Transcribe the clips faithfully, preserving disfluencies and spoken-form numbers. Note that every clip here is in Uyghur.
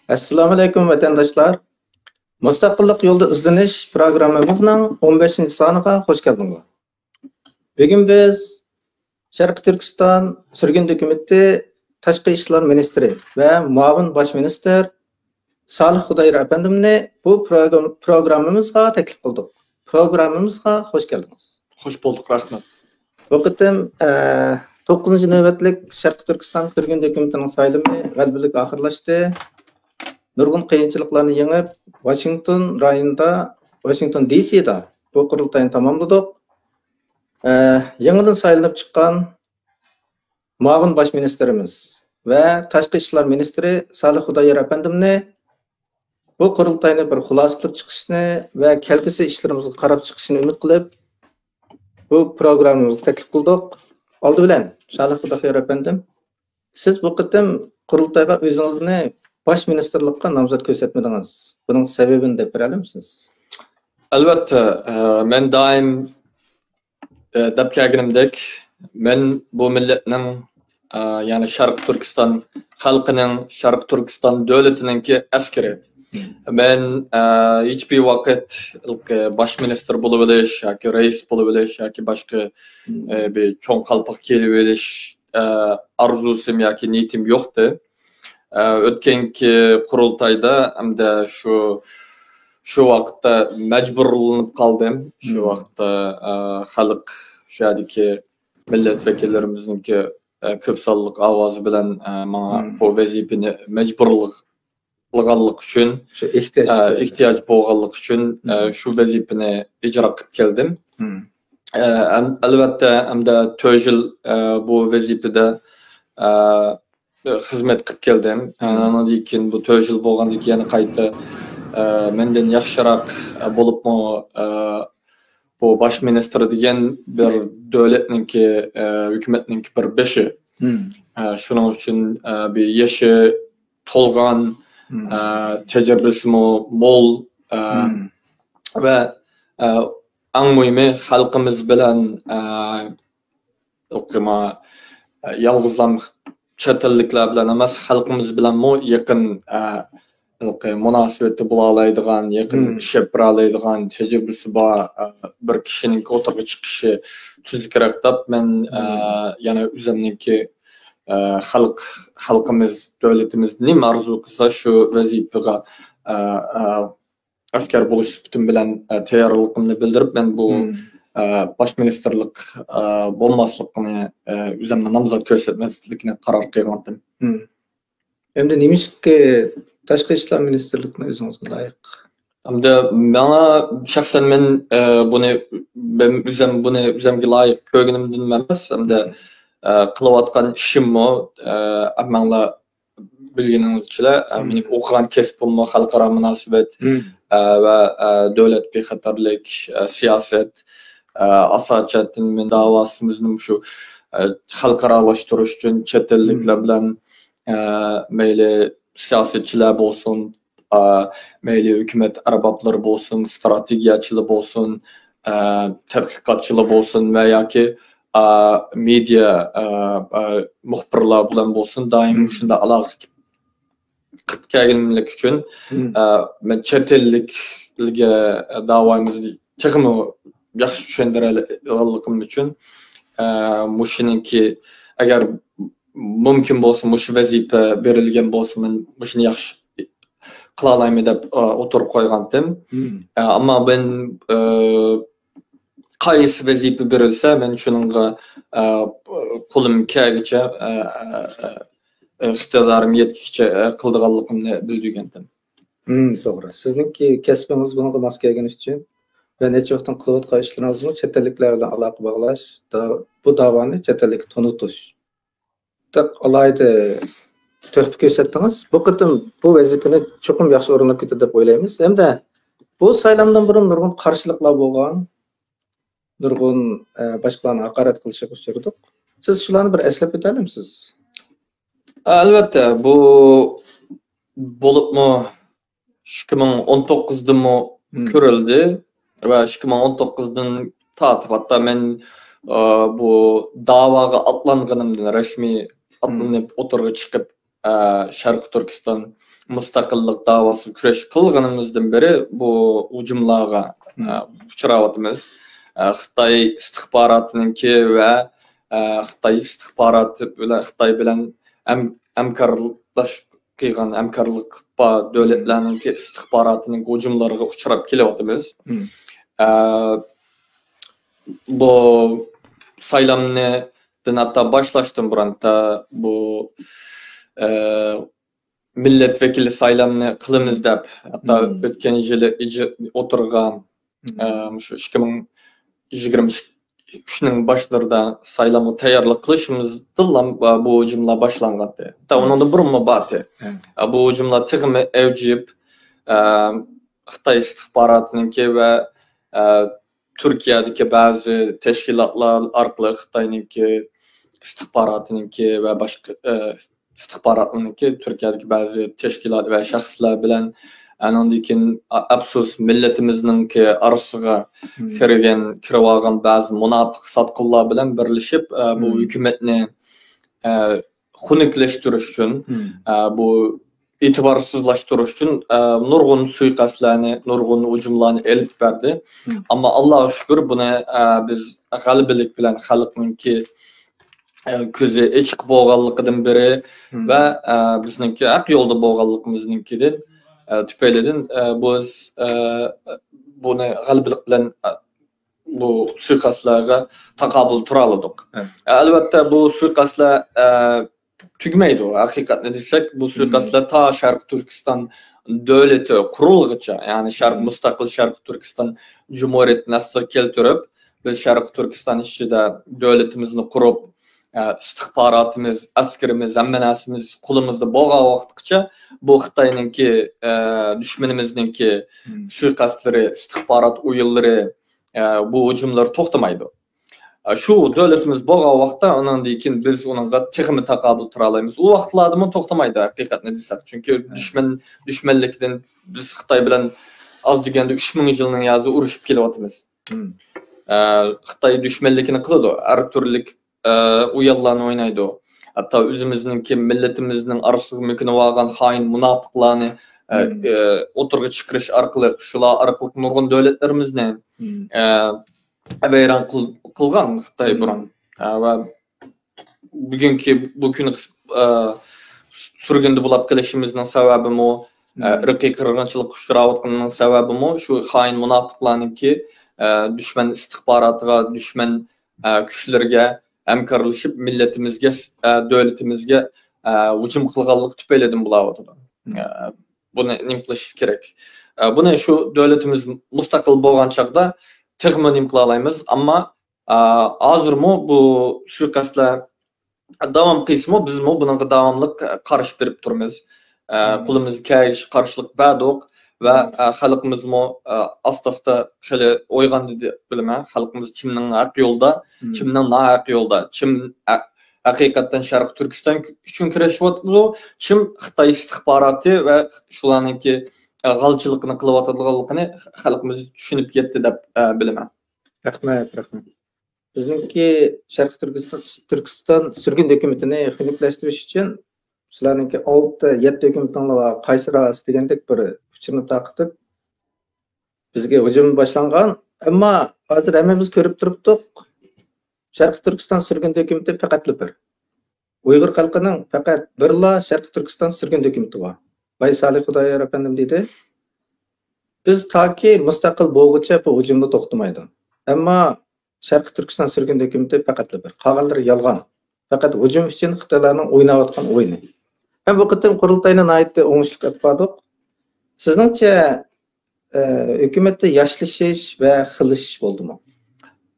ئەسسالامۇئەلەيكۇم، ۋەتەنداشلار. مۇستەقىللىق يولىدا ئىزدىنىش پروگراممىمىزنىڭ ئون بەشىنچى سانىغا خوش كەلدىڭلار. بۈگۈن بىز شەرقىي تۈركىستان سۈرگۈن ھۆكۈمىتى تاشقى ئىشلار مىنىستىرى ۋە مۇئاۋىن باش مىنىستىر سالىھ خۇدايار ئەپەندىمنى بۇ پروگرام-، پروگراممىمىزغا تەكلىپ قىلدۇق. پروگراممىمىزغا خوش كەلدىڭىز. خوش بولدۇق، رەھمەت. بۇ قېتىم، ئە، توققۇزىنچى نۆۋەتلىك شەرقىي تۈركىستان سۈرگۈن ھۆكۈمىتىنىڭ سايلىمى غەلىبىلىك ئاخىرلاشتى. نۇرغۇن قىيىنچىلىقلارنى يېڭىپ، ۋاشىنگتون رايونىدا، ۋاشىنگتون دى سىدا بۇ قۇرۇلتاينى تاماملىدۇق. ئە، يېڭىدىن سايلىنىپ چىققان مۇئاۋىن باش مىنىستىرىمىز ۋە تاشقى ئىشلار مىنىستىرى سالىھ خۇدايار ئەپەندىمنى بۇ قۇرۇلتاينى بىر خۇلاسە قىلىپ چىقىشنى ۋە كەلگۈسى ئىشلىرىمىزغا قاراپ چىقىشىنى ئۈمىد قىلىپ، بۇ پروگراممىمىزغا تەكلىپ قىلدۇق. ئالدى بىلەن، سالىھ خۇدايار ئەپەندىم، سىز بۇ قېتىم قۇرۇلتايغا ئۆزىڭىزنى باش مىنىستىرلىققا نامزات كۆرسەتمىدىڭىز. بۇنىڭ سەۋەبىنى دەپ بېرەلمىسىز؟ ئەلۋەتتە، ئە، مەن دائىم، ئە، دەپ كەلگىنىمدەك، مەن بۇ مىللەتنىڭ، ئە، يەنى شەرقىي تۈركىستان خەلقىنىڭ، شەرقىي تۈركىستان دۆلىتىنىڭكى ئەسكىرى. مەن، ئە، ھېچبىر ۋاقىت باش مىنىستىر بولۇۋېلىش ياكى رەئىس بولۇۋېلىش ياكى باشقا، ئە، بىر چوڭ قالپاق كىيىۋېلىش، ئە، ئارزۇسىم ياكى نىيىتىم يوقتى. ئە، ئۆتكەنكى قۇرۇلتايدا ھەمدە شۇ، شۇ ۋاقىتتا مەجبۇرلىنىپ قالدىم. شۇ ۋاقىتتا، ئە، خەلق، شۇ يەردىكى مىللەت ۋەكىللىرىمىزنىڭكى، ئە، كۆپ سانلىق ئاۋازى بىلەن، ئە، ماڭا بۇ ۋەزىپىنى مەجبۇرلىق-، قىلغانلىقى ئۈچۈن، شۇ ئېھتىياج ئە، تۈپەيلى. ئېھتىياج بولغانلىقى ئۈچۈن، ئە، شۇ ۋەزىپىنى ئىجرا قىلىپ كەلدىم. ئە، ئەم-، ئەلۋەتتە، ئەمدى تۆت يىل، ئە، بۇ ۋەزىپىدە، ئە، خىزمەت قىلىپ كەلدىم. ئە، ئاندىن كېيىن بۇ تۆت يىل بولغاندىن كېيىن يەنە قايتا، ئە، مەندىن ياخشىراق، ئە، بولۇپمۇ، ئە، بۇ باش مىنىستىر دېگەن بىر دۆلەتنىڭكى، ئە، ھۆكۈمەتنىڭكى بىر بېشى. ئە، شۇنىڭ ئۈچۈن، ئە، بىر يېشى تولغان، ئە، تەجرىبىسىمۇ مول، ئە، ۋە، ئە، ئەڭ مۇھىمى خەلقىمىز بىلەن، ئە، ئوقۇما، ئە، يالغۇزلام چەت ئەللىكلەر بىلەن ئەمەس، خەلقىمىز بىلەنمۇ يېقىن، ئە، ھېلىقى مۇناسىۋىتى بولالايدىغان، يېقىن ئىش ئېلىپ بېرەلەيدىغان تەجرىبىسى بار، ئە، بىر كىشىنىڭ ئوتتۇرىغا چىقىشى تۈزۈكرەك دەپ، مەن، ئە، يەنە ئۆزۈمنىڭكى، ئە، خەلق، خەلقىمىز، دۆلىتىمىز نېمە ئارزۇ قىلسا، شۇ ۋەزىپىگە، ئە، ئە، ئاشكارا بولۇش سۈپىتىم بىلەن، ئە، تەييارلىقىمنى بىلدۈرۈپ، مەن بۇ، ئە، باش مىنىستىرلىق، ئە، بولماسلىقىنى، ئە، ئۆزۈمنى نامزات كۆرسەتمەسلىكنى قارار قىلغانتىم. ئەمدى نېمىشقا تاشقى ئىشلار مىنىستىرلىكىنى ئۆزىڭىزگە لايىق؟ ئەمدى ماڭا شەخسەن مەن، ئە، بۇنى، مەن ئۆزۈم بۇنى ئۆزۈمگە لايىق كۆرگىنىمدىن ئەمەس، ئەمدى، ئە، قىلىۋاتقان ئىشىممۇ، ئە، ھەممەڭلار بىلگىنىڭىزچىلا، ئە، مېنىڭ ئوقۇغان كەسپىممۇ خەلقئارا مۇناسىۋەت، ئە، ۋە، ئە، دۆلەت بىخەتەرلىك، ئە، سىياسەت، ئە، ئاساسەن مەن داۋاسىمىزنى شۇ، ئە، خەلقئارالاشتۇرۇش ئۈچۈن چەت ئەللىكلەر بىلەن، ئە، مەيلى سىياسەتچىلەر بولسۇن، ئا، مەيلى ھۆكۈمەت ئەربابلىرى بولسۇن، ئىستراتېگىيەچىلەر بولسۇن، ئا، تەتقىقاتچىلار بولسۇن ۋە ياكى، ئا، مېدىيا، ئا، ئا، مۇخبىرلار بىلەن بولسۇن، دائىم مۇشۇنداق ئالاقە قىلىپ كەلگەنلىكى ئۈچۈن، ئا، مەن چەت ئەللىكلەرگە داۋايىمىزنى تېخىمۇ ياخشى چۈشەندۈرەلىگەنلىكىم ئۈچۈن، ئا، مۇشۇنىڭكى، ئەگەر مۇمكىن بولسا، مۇشۇ ۋەزىپە بېرىلگەن بولسا، مەن مۇشۇنى ياخشى قىلالايمەن دەپ، ئا، ئوتتۇرىغا قويغانتىم. ئا، ئەمما مەن، ئا، قايسى ۋەزىپە بېرىلسە، مەن شۇنىڭغا، ئا، قولۇم كەلگىچە، ئا، ئا، ئا، ئىقتىدارىم يەتكىچە، ئا، قىلىدىغانلىقىمنى بىلدۈرگەنتىم. توغرا. سىزنىڭكى كەسپىڭىز بۇنىڭغا ماس كەلگەن ئۈچۈن ۋە نەچچە ۋاقىتتىن قىلىۋاتقان ئىشلىرىڭىزمۇ چەت ئەللىكلەر بىلەن ئالاقە باغلاش، دا-، بۇ داۋانى چەت ئەللىككە تونۇتۇش. بەك ئالاھىدە تۆھپە كۆرسەتتىڭىز. بۇ قېتىم بۇ ۋەزىپىنى چوقۇم ياخشى ئورۇنلاپ كېتىدۇ دەپ ئويلايمىز. ھەمدە بۇ سايلامدىن بۇرۇن نۇرغۇن قارشىلىقلار بولغان، نۇرغۇن، ئە، باشقىلارنى ھاقارەت قىلىشىغا ئۇچرىدۇق. سىز شۇلارنى بىر ئەسلەپ ئۆتەلمىسىز؟ ئەلۋەتتە، بۇ بولۇپمۇ ئىككى مىڭ ئون توققۇزدىمۇ كۆرۈلدى ۋە ئىككى مىڭ ئون توققۇزدىن تارتىپ، ھەتتا مەن، ئا، بۇ داۋاغا ئاتلانغىنىمدىن، رەسمىي ئاتلىنىپ ئوتتۇرىغا چىقىپ، ئا، شەرقىي تۈركىستان مۇستەقىللىق داۋاسىغا كۈرەش قىلغىنىمىزدىن بېرى بۇ ھۇجۇملارغا، مم. ئە، ئۇچراۋاتىمىز. ئە، خىتاي ئىستىخباراتىنىڭكى ۋە، ئە، خىتاي ئىستىخباراتى بىلەن، خىتاي بىلەن ھەم-، ھەمكارلاشقان، ھەمكارلىق بار دۆلەتلەرنىڭكى ئىستىخباراتىنىڭ ھۇجۇملىرىغا ئۇچراپ كېلىۋاتىمىز. مم. ئە، بۇ سايلامنى دىن ھەتتا باشلاشتىن بۇرۇن، ھەتتا بۇ، ئە، مىللەت ۋەكىلى سايلامنى قىلىمىز دەپ، ھەتتا مم. ئۆتكەن يىلى ئىجرا-، ئوتتۇرىغا، مم. ئە، مۇشۇ ئىككى مىڭ يىگىرمە ئۈچنىڭ باشلىرىدا سايلامغا تەييارلىق قىلىشىمىزدىنلا بۇ ھۇجۇملار باشلانغانتى. ھەتتا مم. ئۇنىڭدىن بۇرۇنمۇ بارتى. مم. ئە، بۇ ھۇجۇملار تېخىمۇ ئەۋجىيىپ، ئە، خىتاي ئىستىخباراتىنىڭكى ۋە، ئە، تۈركىيەدىكى بەزى تەشكىلاتلار ئارقىلىق خىتاينىڭكى ئىستىخباراتىنىڭكى ۋە باشقا، ئە، ئىستىخباراتلارنىڭكى تۈركىيەدىكى بەزى تەشكىلات ۋە شەخسلەر بىلەن، ئانىڭدىن كېيىن، ئا-، ئەپسۇس، مىللىتىمىزنىڭكى ئارىسىغا مم. كىرگەن، كىرىۋالغان بەزى مۇناپىق ساتقىنلار بىلەن بىرلىشىپ، ئە، بۇ مم. ھۆكۈمەتنى، ئە، خۇنۈكلەشتۈرۈش ئۈچۈن، مم. ئە، بۇ ئېتىبارسىزلاشتۇرۇش ئۈچۈن، ئە، نۇرغۇن سۇيىقەستلەرنى، نۇرغۇن ھۇجۇملارنى ئېلىپ بەردى. مم. ئەمما ئاللاغا شۈكۈر، بۇنى، ئە، بىز غەلىبىلىك بىلەن خەلقنىڭكى، ئە، كۆزى ئېچىق بولغانلىقىدىن بېرى مم. ۋە، ئە، بىزنىڭكى ھەق يولدا بولغانلىقىمىزنىڭكىدىن، ئە، تۈپەيلىدىن، ئە، بىز، ئە، بۇنى غەلىبىلىك بىلەن، ئە، بۇ سۇيىقەستلەرگە تاقابىل تۇرالىدۇق. ھە. ئەلۋەتتە، بۇ سۇيىقەستلەر، ئە، تۈگىمەيدۇ. ھەقىقەتنى دېسەك، بۇ مم. سۇيىقەستلەر تا شەرقىي تۈركىستان دۆلىتى قۇرۇلغىچە، يەنى شەرق، مم. مۇستەقىل شەرقىي تۈركىستان جۇمھۇرىيىتىنى ئەسلىگە كەلتۈرۈپ، بىز شەرقىي تۈركىستان ئىچىدە دۆلىتىمىزنى قۇرۇپ، ئە، ئىستىخباراتىمىز، ئەسكىرىمىز، ھەممە نەرسىمىز قولىمىزدا بولغان ۋاقىتقىچە بۇ خىتاينىڭكى، ئە، دۈشمىنىمىزنىڭكى مم. سۇيىقەستلىرى، ئىستىخبارات ئويۇنلىرى، ئە، بۇ ھۇجۇملار توختىمايدۇ. ئە، شۇ دۆلىتىمىز بولغان ۋاقىتتا، ئۇنىڭدىن كېيىن بىز ئۇنىڭغا تېخىمۇ تاقابىل تۇرالايمىز. ئۇ ۋاقىتلاردىمۇ توختىمايدۇ، ھەقىقەتنى دېسەك. چۈنكى ھە. دۈشمەن، دۈشمەنلىكىدىن بىز خىتاي بىلەن ئاز دېگەندە ئۈچ مىڭ يىلنىڭ يازى ئۇرۇشۇپ كېلىۋاتىمىز. مم. ئە، خىتاي دۈشمەنلىكىنى قىلىدۇ، ھەر تۈرلۈك، ئە، ئويۇنلارنى ئوينايدۇ. ھەتتا ئۆزىمىزنىڭكى مىللىتىمىزنىڭ ئارىسىغا مۆكۈنۈۋالغان خائىن مۇناپىقلارنى، ئە، مم. ئە، ئوتتۇرىغا چىقىرىش ئارقىلىق، شۇلار ئارقىلىق نۇرغۇن دۆلەتلىرىمىزنى، مم. ئە، ۋەيران قىل-، قىلغان خىتاي مم. بۇرۇن. ئە، ۋە بۈگۈنكى بۇ كۈنى، ئە، سۈرگۈندە بولاپ قېلىشىمىزنىڭ سەۋەبىمۇ، ئە، مم. ئىرقىي قىرغىنچىلىققا ئۇچراۋاتقىنىنىڭ سەۋەبىمۇ شۇ خائىن مۇناپىقلارنىڭكى، ئە، دۈشمەن ئىستىخباراتىغا، دۈشمەن، ئە، كۈچلىرىگە ھەمكارلىشىپ، مىللىتىمىزگە، ئە، دۆلىتىمىزگە، ئە، ھۇجۇم قىلغانلىقى تۈپەيلىدىن بولاۋاتىدۇ. مم. ئە، بۇنى نېمە قىلىش كېرەك؟ ئە، بۇنى شۇ دۆلىتىمىز مۇستەقىل بولغان چاغدا تېخىمۇ نېمە قىلالايمىز؟ ئەمما ئا، ھازىرمۇ بۇ سۇيىقەستلەر داۋام قىلسىمۇ، بىزمۇ بۇنىڭغا داۋاملىق قارشى بېرىپ تۇرىمىز. ئا، مم. قولىمىزدىن كەلگىچە قارشىلىق بەردۇق ۋە، مم. ئا، خەلقىمىزمۇ، ئا، ئاستا-ئاستا خېلى ئويغاندى دەپ بىلىمەن. خەلقىمىز كىمنىڭ ھەق يولدا، مم. كىمنىڭ ناھەق يولدا، كىم ھە-، ھەقىقەتەن شەرقىي تۈركىستان ئۈچۈن كۈرەشىۋاتىدۇ، كىم خىتاي ئىستىخباراتى ۋە شۇلارنىڭكى، ئا، غالچىلىقىنى قىلىۋاتىدىغانلىقىنى خەلقىمىز چۈشىنىپ يەتتى دەپ، ئا، بىلىمەن. رەھمەت، رەھمەت. بىزنىڭكى شەرقىي تۈركىستان، تۈركىستان سۈرگۈن ھۆكۈمىتىنى خۇنۈكلەشتۈرۈش ئۈچۈن سىلەرنىڭكى ئالتە، يەتتە ھۆكۈمىتىڭلار قايسى راست دېگەندەك بىر ئۇچۇرنى تارقىتىپ، بىزگە ھۇجۇم باشلانغان. ئەمما ھازىر ھەممىمىز كۆرۈپ تۇرۇپتۇق، شەرقىي تۈركىستان سۈرگۈن ھۆكۈمىتى پەقەتلا بىر. ئۇيغۇر خەلقىنىڭ پەقەت بىرلا شەرقىي تۈركىستان سۈرگۈن ھۆكۈمىتى بار. باي سالىھ خۇدايار ئەپەندىم دېدى، بىز تاكى مۇستەقىل بولغۇچە بۇ ھۇجۇمنى توختىمايدۇ. ئەمما شەرقىي تۈركىستان سۈرگۈن ھۆكۈمىتى پەقەتلا بىر. قالغانلىرى يالغان. پەقەت ھۇجۇم ئۈچۈن خىتايلارنىڭ ئويناۋاتقان ئويۇنى. ھەم بۇ قېتىم قۇرۇلتاينى ناھايىتى ئوڭۇشلۇق ئېلىپ باردۇق. سىزنىڭچە، ئە، ھۆكۈمەتتە ياشلىشىش ۋە خىللىشىش بولدىمۇ؟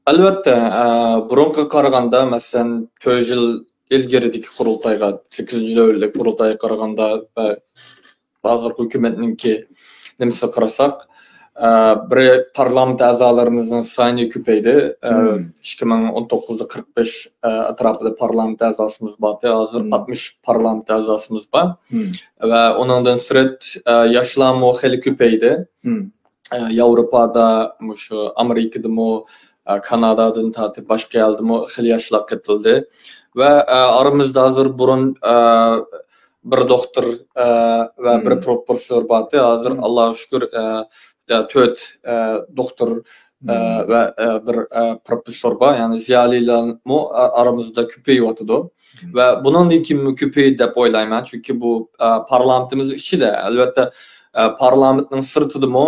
ئەلۋەتتە، ئە، بۇرۇنقىغا قارىغاندا، مەسىلەن، تۆت يىل ئىلگىرىدىكى قۇرۇلتايغا، سەككىزىنچى نۆۋەتلىك قۇرۇلتايغا قارىغاندا ۋە ھازىرقى ھۆكۈمەتنىڭكى نېمىسىگە قارىساق، ئە، بىرى، پارلامېنت ئەزالىرىمىزنىڭ سانى كۆپەيدى. ئە، مم. ئىككى مىڭ ئون توققۇزدا قىرىق بەش، ئە، ئەتراپىدا پارلامېنت ئەزاسىمىز بار. ھازىر مم. ئاتمىش پارلامېنت ئەزاسىمىز بار. مم. ۋە ئۇنىڭدىن سىرت، ئە، ياشلارمۇ خېلى كۆپەيدى. مم. ئە، ياۋروپادا، مۇشۇ ئامېرىكىدىمۇ، ئە، كانادادىن تارتىپ باشقا يەردىمۇ خېلى ياشلار قېتىلدى. ۋە، ئە، ئارىمىزدا ھازىر بۇرۇن، ئە، بىر دوختۇر، ئە، ۋە بىر پروفېسسور بارتى. ھازىر، ئاللاغا شۈكۈر، ئە، ئە، تۆت، ئە، دوختۇر، ئە، ۋە، ئە، بىر، ئە، پروفېسسور بار. يەنى زىيالىيلارمۇ، ئە، ئارىمىزدا كۆپىيىۋاتىدۇ. ۋە بۇنىڭدىن كېيىنمۇ كۆپىيىدۇ دەپ ئويلايمەن. چۈنكى بۇ، ئە، پارلامېنتىمىز ئىچىدە، ئەلۋەتتە، ئە، پارلامېنتنىڭ سىرتىدىمۇ،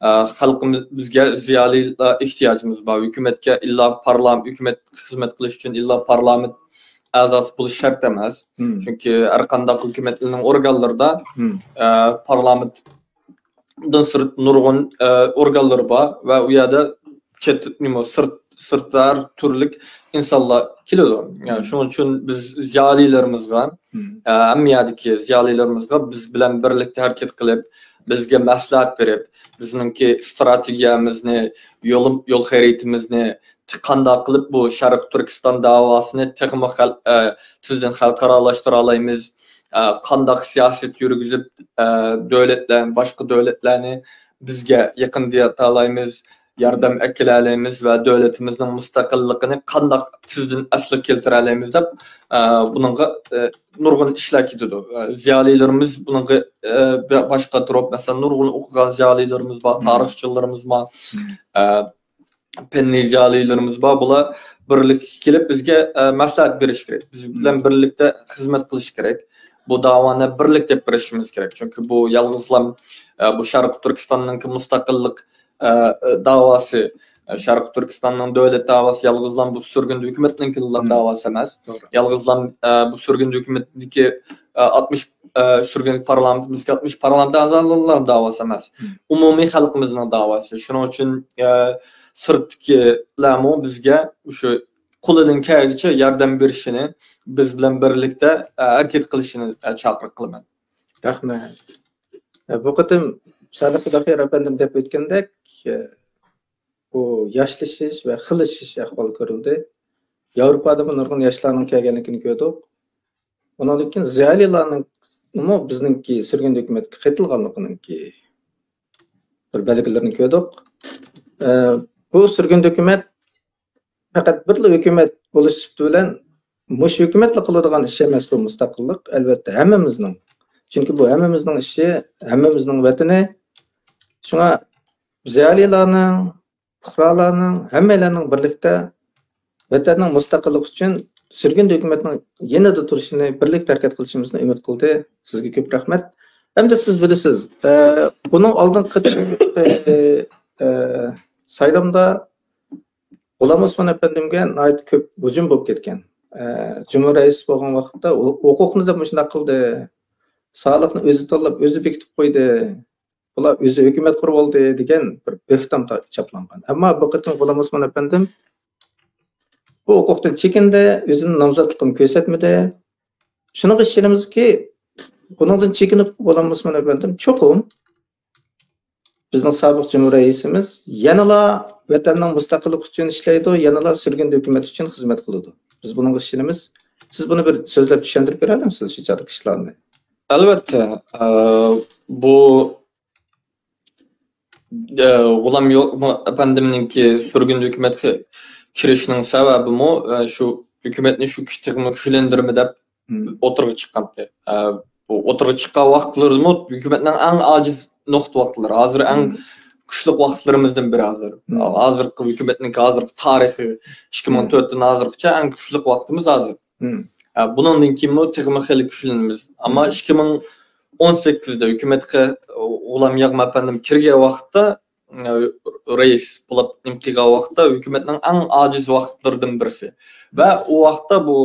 ئە، خەلقىمىز، بىزگە زىيالىيلار ئېھتىياجىمىز بار. ھۆكۈمەتكە ئىللا پارلام-، ھۆكۈمەتكە خىزمەت قىلىش ئۈچۈن ئىللا پارلامېنت ئەزاسى بولۇش شەرت ئەمەس. چۈنكى ھەر قانداق ھۆكۈمەتنىڭ ئورگانلىرىدا، ئە، پارلامېنتتىن سىرت نۇرغۇن، ئە، ئورگانلىرى بار ۋە ئۇ يەردە چەت، نېمە، سىرت، سىرتتا ھەر تۈرلۈك ئىنسانلار كېلىدۇ. يەنى شۇنىڭ ئۈچۈن بىز زىيالىيلىرىمىزغا، ئە، ھەممە يەردىكى زىيالىيلىرىمىزغا بىز بىلەن بىرلىكتە ھەرىكەت قىلىپ، بىزگە مەسلىھەت بېرىپ، بىزنىڭكى ئىستراتېگىيەمىزنى، يول، يول خەرىتىمىزنى، قانداق قىلىپ بۇ شەرقىي تۈركىستان داۋاسىنى تېخىمۇ خەل-، ئە، تېزدىن خەلقئارالاشتۇرالايمىز، ئە، قانداق سىياسەت يۈرگۈزۈپ، ئە، دۆلەتلەر، باشقا دۆلەتلەرنى بىزگە يېقىندىتالايمىز، ياردەم ئەكېلەلەيمىز ۋە دۆلىتىمىزنىڭ مۇستەقىللىقىنى قانداق تېزدىن ئەسلىگە كەلتۈرەلەيمىز دەپ، ئە، بۇنىڭغا، ئە، نۇرغۇن ئىشلار كېتىدۇ. ئە، زىيالىيلىرىمىز بۇنىڭغا، ئە، بە-، باشقا تۇرۇپ، مەسىلەن، نۇرغۇن ئوقۇغان زىيالىيلىرىمىز بار، تارىخچىلىرىمىز بار، ئە، پەننىي زىيالىيلىرىمىز بار. بۇلار بىرلىككە كېلىپ بىزگە، ئە، مەسلىھەت بېرىشى كېرەك. بىز بىلەن بىرلىكتە خىزمەت قىلىشى كېرەك. بۇ داۋانى بىرلىكتە ئېلىپ بېرىشىمىز كېرەك. چۈنكى بۇ يالغۇزلام، ئە، بۇ شەرقىي تۈركىستاننىڭكى مۇستەقىللىق، ئە، ئە، داۋاسى، ئە، شەرقىي تۈركىستاننىڭ دۆلەت داۋاسى يالغۇزلام بۇ سۈرگۈندە ھۆكۈمەتنىڭكىلا داۋاسى ئەمەس. يالغۇزلام، ئە، بۇ سۈرگۈندە ھۆكۈمەتنىڭكى، ئە، ئاتمىش، ئە، سۈرگۈن پارلامېنتىمىزدىكى ئاتمىش پارلامېنت ئەزالىرىنىڭ داۋاسى ئەمەس. ئومۇمىي خەلقىمىزنىڭ داۋاسى. شۇنىڭ ئۈچۈن، ئە، سىرتتىكىلەرمۇ بىزگە شۇ قولىدىن كەلگىچە ياردەم بېرىشىنى، بىز بىلەن بىرلىكتە، ئە، ھەرىكەت قىلىشىنى، ئە، چاقىرىق قىلىمەن. رەھمەت. ئە، بۇ قېتىم سادىق خۇداخېيىر ئەپەندىم دەپ ئۆتكەندەك، ئە، بۇ ياشلىشىش ۋە خىللىشىش ئەھۋالى كۆرۈلدى. ياۋروپادىمۇ نۇرغۇن ياشلارنىڭ كەلگەنلىكىنى كۆردۇق. ئۇنىڭدىن كېيىن زىيالىيلارنىڭمۇ بىزنىڭكى سۈرگۈندە ھۆكۈمەتكە قېتىلغانلىقىنىڭكى بىر بەلگىلىرىنى كۆردۇق. ئە، بۇ سۈرگۈندە ھۆكۈمەت پەقەت بىرلا ھۆكۈمەت بولۇش سۈپىتى بىلەن مۇشۇ ھۆكۈمەتلا قىلىدىغان ئىش ئەمەس بۇ مۇستەقىللىق. ئەلۋەتتە، ھەممىمىزنىڭ. چۈنكى بۇ ھەممىمىزنىڭ ئىشى، ھەممىمىزنىڭ ۋەتىنى. شۇڭا زىيالىيلارنىڭ، پۇقرالارنىڭ، ھەممەيلەننىڭ بىرلىكتە ۋەتەننىڭ مۇستەقىللىقى ئۈچۈن سۈرگۈندە ھۆكۈمەتنىڭ يېنىدا تۇرۇشىنى، بىرلىكتە ھەرىكەت قىلىشىمىزنى ئۈمىد قىلدى. سىزگە كۆپ رەھمەت. ئەمدى سىز بىلىسىز، ئە، بۇنىڭ ئالدىنقى، ئە، ئە، سايلامدا غۇلام ئوسمان ئەپەندىمگە ناھايىتى كۆپ ھۇجۇم بولۇپ كەتكەن. ئە، جۇمھۇر رەئىسى بولغان ۋاقىتتا ھو-، ھوقۇقنى دەپ مۇشۇنداق قىلدى. سالىھنى ئۆزى تاللاپ، ئۆزى بېكىتىپ قويدى. بۇلار ئۆزى ھۆكۈمەت قۇرۇۋالدى دېگەن بىر بۆھتان تا-، چاپلانغان. ئەمما بۇ قېتىم غۇلام ئوسمان ئەپەندىم بۇ ھوقۇقتىن چېكىندى، ئۆزىنىڭ نامزاتلىقىنى كۆرسەتمىدى. شۇنىڭغا ئىشىنىمىزكى، بۇنىڭدىن چېكىنىپ غۇلام ئوسمان ئەپەندىم چوقۇم بىزنىڭ سابىق جۇمھۇر رەئىسىمىز يەنىلا ۋەتەننىڭ مۇستەقىللىقى ئۈچۈن ئىشلەيدۇ، يەنىلا سۈرگۈندە ھۆكۈمەت ئۈچۈن خىزمەت قىلىدۇ. بىز بۇنىڭغا ئىشىنىمىز. سىز بۇنى بىر سۆزلەپ چۈشەندۈرۈپ بېرەلەمسىز، شۇ چاغدىكى ئىشلارنى؟ ئەلۋەتتە، ئە، بۇ، ئە، غۇلام يو-، ئەپەندىمنىڭكى سۈرگۈندە ھۆكۈمەتكە كىرىشىنىڭ سەۋەبىمۇ، ئە، شۇ ھۆكۈمەتنى شۇ تېخىمۇ كۈچلەندۈرمە دەپ ئوتتۇرىغا چىققانتى. ئە، بۇ ئوتتۇرىغا چىققان ۋاقىتلىرىمۇ ھۆكۈمەتنىڭ ئەڭ ئاجىز نۇقتا ۋاقىتلىرى. ھازىر ئەڭ كۈچلۈك ۋاقىتلىرىمىزدىن بىرى ھازىر. ھازىرقى ھۆكۈمەتنىڭكى ھازىرقى تارىخى ئىككى مىڭ تۆتتىن ھازىرغىچە ئەڭ كۈچلۈك ۋاقتىمىز ھازىر. ئە، بۇنىڭدىن كېيىنمۇ تېخىمۇ خېلى كۈچلىنىمىز. ئەمما ئىككى مىڭ ئون سەككىزدە ھۆكۈمەتكە غۇلام ياغما ئەپەندىم كىرگەن ۋاقىتتا، ئە، رەئىس بولۇپ نېمە قىلغان ۋاقىتتا ھۆكۈمەتنىڭ ئەڭ ئاجىز ۋاقىتلىرىدىن بىرسى. ۋە ئۇ ۋاقىتتا بۇ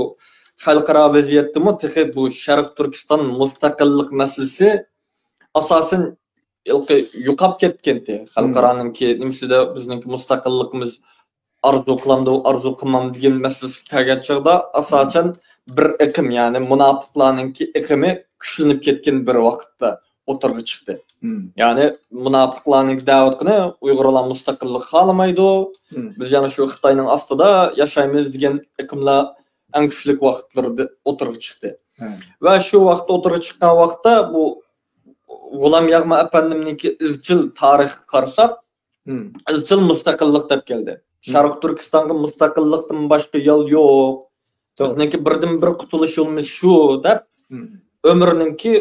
خەلقئارا ۋەزىيەتتىمۇ تېخى بۇ شەرقىي تۈركىستان مۇستەقىللىق مەسىلىسى ئاساسەن ھېلىقى يوقاپ كەتكەنتى. خەلقئارانىڭكى نېمىسىدە بىزنىڭكى مۇستەقىللىقىمىز ئارزۇ قىلامدۇ، ئارزۇ قىلمامدۇ دېگەن مەسىلىسىگە كەلگەن چاغدا، ئاساسەن بىر ئېقىم، يەنى مۇناپىقلارنىڭكى ئېقىمى كۈچلىنىپ كەتكەن بىر ۋاقىتتا ئوتتۇرىغا چىقتى. يەنى مۇناپىقلارنىڭكى دەۋاتقىنى ئۇيغۇرلار مۇستەقىللىق خالىمايدۇ، بىز يەنە شۇ خىتاينىڭ ئاستىدا ياشايمىز دېگەن ئېقىملار ئەڭ كۈچلۈك ۋاقىتلىرىدا ئوتتۇرىغا چىقتى. ۋە شۇ ۋاقىتتا ئوتتۇرىغا چىققان ۋاقىتتا بۇ غۇلام ياغما ئەپەندىمنىڭكى ئىزچىل تارىخىغا قارىساق، ئىزچىل مۇستەقىللىق دەپ كەلدى. شەرقىي تۈركىستانغا مۇستەقىللىقتىن باشقا يول يوق. بىزنىڭكى بىردىنبىر قۇتۇلۇش يولىمىز شۇ دەپ، ئۆمرىنىڭكى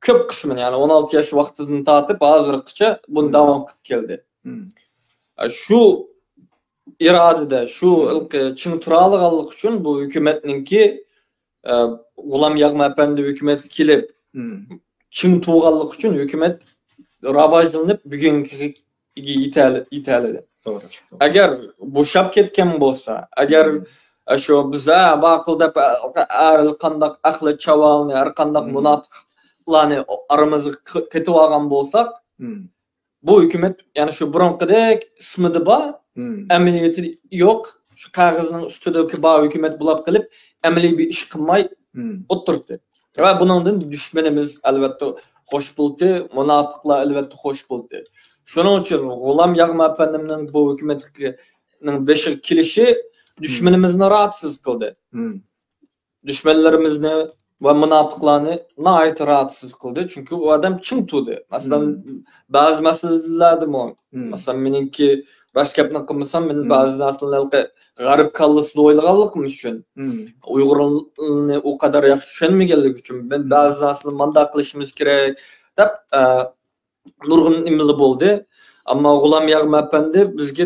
كۆپ قىسمىنى، يەنى ئون ئالتە ياش ۋاقتىدىن تارتىپ ھازىرغىچە بۇنى داۋام قىلىپ كەلدى. شۇ ئىرادىدە، شۇ چىڭ تۇرالىغانلىقى ئۈچۈن بۇ ھۆكۈمەتنىڭكى، ئە، غۇلام ياغما ئەپەندى ھۆكۈمەتكە كېلىپ، چىڭ تۇرغانلىقى ئۈچۈن ھۆكۈمەت راۋاجلىنىپ بۈگۈنكىگە يېتەل-، يېتەلىدى. توغرا، توغرا. ئەگەر بوشاپ كەتكەن بولسا، ئەگەر شۇ بىز، ھە، ماقۇل دەپ، ھەر قانداق ئەقلى چاۋالنى، ھەر قانداق مۇناپىقلارنى ئارىمىزغا قېتىۋالغان بولساق، بۇ ھۆكۈمەت يەنە شۇ بۇرۇنقىدەك ئىسمىدا بار، ئەمەلىيىتى يوق، شۇ قەغەزنىڭ ئۈستىدىكى بار ھۆكۈمەت بولاپ قېلىپ، ئەمەلىي بىر ئىش قىلماي ئولتۇرتتى. ۋە بۇنىڭدىن دۈشمىنىمىز ئەلۋەتتە خوش بولدى، مۇناپىقلار ئەلۋەتتە خوش بولدى. شۇنىڭ ئۈچۈن غۇلام ياغما ئەپەندىمنىڭ بۇ ھۆكۈمەتنىڭ بېشىغا كېلىشى دۈشمىنىمىزنى راھەتسىز قىلدى. دۈشمەنلىرىمىزنى ۋە مۇناپىقلارنى ناھايىتى راھەتسىز قىلدى. چۈنكى ئۇ ئادەم چىڭ تۇردى. مەسىلەن، بەزى مەسىلىلەردىمۇ، مەسىلەن، مېنىڭكى راست گەپنى قىلمىسام، مەن بەزى نەرسىلەرنى ھېلىقى غەرب كاللىسىدا ئويلىغانلىقىم ئۈچۈن، ئۇيغۇرنى ئۇ قەدەر ياخشى چۈشەنمىگەنلىكى ئۈچۈن، مەن بەزى نەرسىلەرنى مانداق قىلىشىمىز كېرەك دەپ، ئە، نۇرغۇن نېمىلەر بولدى. ئەمما غۇلام ياغما ئەپەندى بىزگە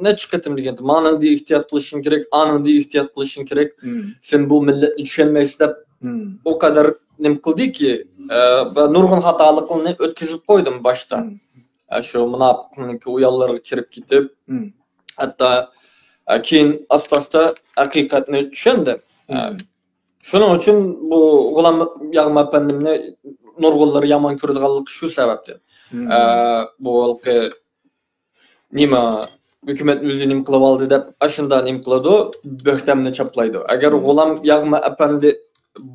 نەچچە قېتىم دېگەنتى، مانىڭدىن ئېھتىيات قىلىشىڭ كېرەك، ئانىڭدىن ئېھتىيات قىلىشىڭ كېرەك، سەن بۇ مىللەتنى چۈشەنمەيسەن دەپ ئۇ قەدەر نېمە قىلدىكى، ئە، ۋە نۇرغۇن خاتالىقلارنى ئۆتكۈزۈپ قويدۇم باشتا. ئە، شۇ مۇناپىقنىڭكى ئۇيانلىرىغا كىرىپ كېتىپ، ھەتتا، ئە، كېيىن ئاستا-ئاستا ھەقىقەتنى چۈشەندىم. ئە، شۇنىڭ ئۈچۈن بۇ غۇلام ياغما ئەپەندىمنى نۇرغۇنلىرى يامان كۆرىدىغانلىقى شۇ سەۋەبتىن. ئە، بۇ ھېلىقى نېمە، ھۆكۈمەت ئۆزى نېمە قىلىۋالدى دەپ ئاشۇنداق نېمە قىلىدۇ، بۆھتەمنى چاپلايدۇ. ئەگەر غۇلام ياغما ئەپەندى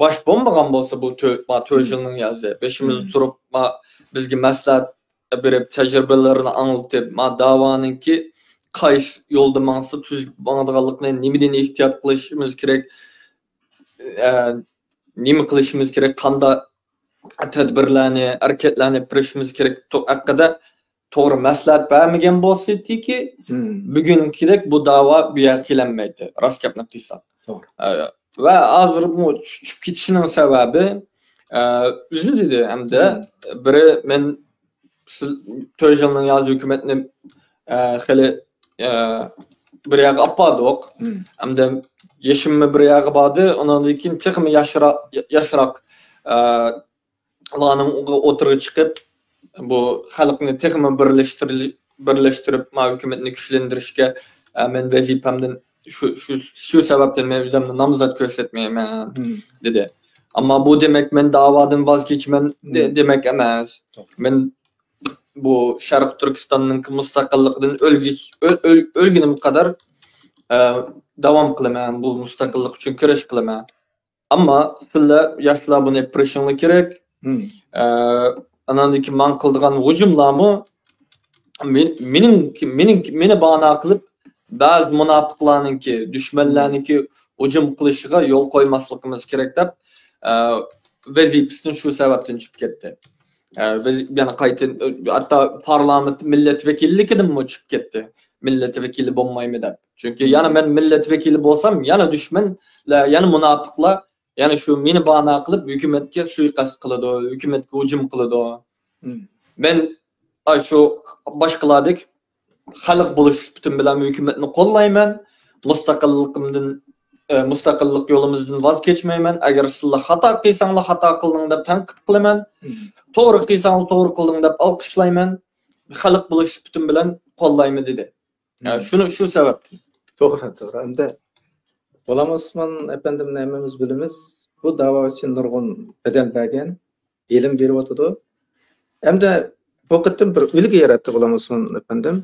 باش بولمىغان بولسا، بۇ تۆ-، ما تۆت يىلنىڭ يازى بېشىمىزدا تۇرۇپ، ما بىزگە مەسلىھەت بېرىپ، تەجرىبىلىرىنى ئاڭلىتىپ، ما داۋانىڭكى قايسى يولدا ماڭسا تۈز ماڭىدىغانلىقىنى، نېمىدىن ئېھتىيات قىلىشىمىز كېرەك، ئە، نېمە قىلىشىمىز كېرەك، قانداق تەدبىرلەرنى، ھەرىكەتلەرنى بېرىشىمىز كېرەك تو-، ھەققىدە توغرا مەسلىھەت بەرمىگەن بولسىدىكى، بۈگۈنكىدەك بۇ داۋا بۇ يەرگە كېلەلمەيتتى، راست گەپنى قىلساق. ئە، ۋە ھازىر بۇ چۈشۈپ كېتىشىنىڭ سەۋەبى، ئە، ئۆزى دېدى ھەمدە بىرى مەن سىز تۆت يىلنىڭ يازى ھۆكۈمەتنى، ئە، خېلى، ئە، بىر يەرگە ئاپاردۇق. ھەمدە يېشىممۇ بىر يەرگە باردى. ئۇنىڭدىن كېيىن تېخىمۇ ياشراق، ياشراق، ئە، لارنىڭ ئوتتۇرىغا چىقىپ، بۇ خەلقنى تېخىمۇ بىرلەشتۈرۈل-، بىرلەشتۈرۈپ، ما ھۆكۈمەتنى كۈچلەندۈرۈشكە، ئە، مەن ۋەزىپەمدىن شۇ، شۇ، شۇ سەۋەبتىن مەن ئۆزۈمنى نامزات كۆرسەتمەيمەن، دېدى. ئەمما بۇ دېمەك مەن داۋادىن ۋاز كېچىمەن دېمەك ئەمەس. مەن بۇ شەرقىي تۈركىستاننىڭ مۇستەقىللىقىدىن ئۆلگۈچ-، ئۆل-، ئۆل-، ئۆلگىنىم قەدەر، ئە، داۋام قىلىمەن، بۇ مۇستەقىللىق ئۈچۈن كۈرەش قىلىمەن. ئەمما سىلەر ياشلار بۇنى بىلىشىڭلار كېرەك. ئە، ئاناندىن كېيىن ماڭا قىلىدىغان ھۇجۇملارمۇ مېن-، مېنىڭ، مېنىڭ، مېنى بانا قىلىپ، بەزى مۇناپىقلارنىڭكى، دۈشمەنلەرنىڭكى ھۇجۇم قىلىشىغا يول قويماسلىقىمىز كېرەك دەپ، ئە، ۋەزىپىسىدىن شۇ سەۋەبتىن چۈشۈپ كەتتى. ئە، ۋەزى-، يەنە قايتا، ھەتتا پارلامېنت مىللەت ۋەكىللىكىدىنمۇ چۈشۈپ كەتتى. مىللەت ۋەكىلى بولمايمەن دەپ. چۈنكى يەنە مەن مىللەت ۋەكىلى بولسام، يەنە دۈشمەنلەر، يەنە مۇناپىقلار يەنى شۇ مېنى بانا قىلىپ ھۆكۈمەتكە سۇيىقەست قىلىدۇ، ھۆكۈمەتكە ھۇجۇم قىلىدۇ. مەن، ئا، شۇ باشقىلاردەك خەلق بولۇش سۈپىتىم بىلەن ھۆكۈمەتنى قوللايمەن. مۇستەقىللىقىمدىن، ئە، مۇستەقىللىق يولىمىزدىن ۋاز كەچمەيمەن. ئەگەر سىلەر خاتا قىلساڭلار خاتا قىلدىڭ دەپ تەنقىد قىلىمەن. توغرا قىلساڭلار توغرا قىلدىڭ دەپ ئالقىشلايمەن. خەلق بولۇش سۈپىتىم بىلەن قوللايمەن دېدى. يا، شۇنى، شۇ سەۋەبتىن. توغرا، توغرا. ئەمدى غۇلام ئوسمان ئەپەندىمنى ھەممىمىز بىلىمىز. بۇ داۋا ئۈچۈن نۇرغۇن بەدەل بەرگەن، ئىلىم بېرىۋاتىدۇ. ئەمدى بۇ قېتىم بىر ئۈلگە ياراتتى غۇلام ئوسمان ئەپەندىم.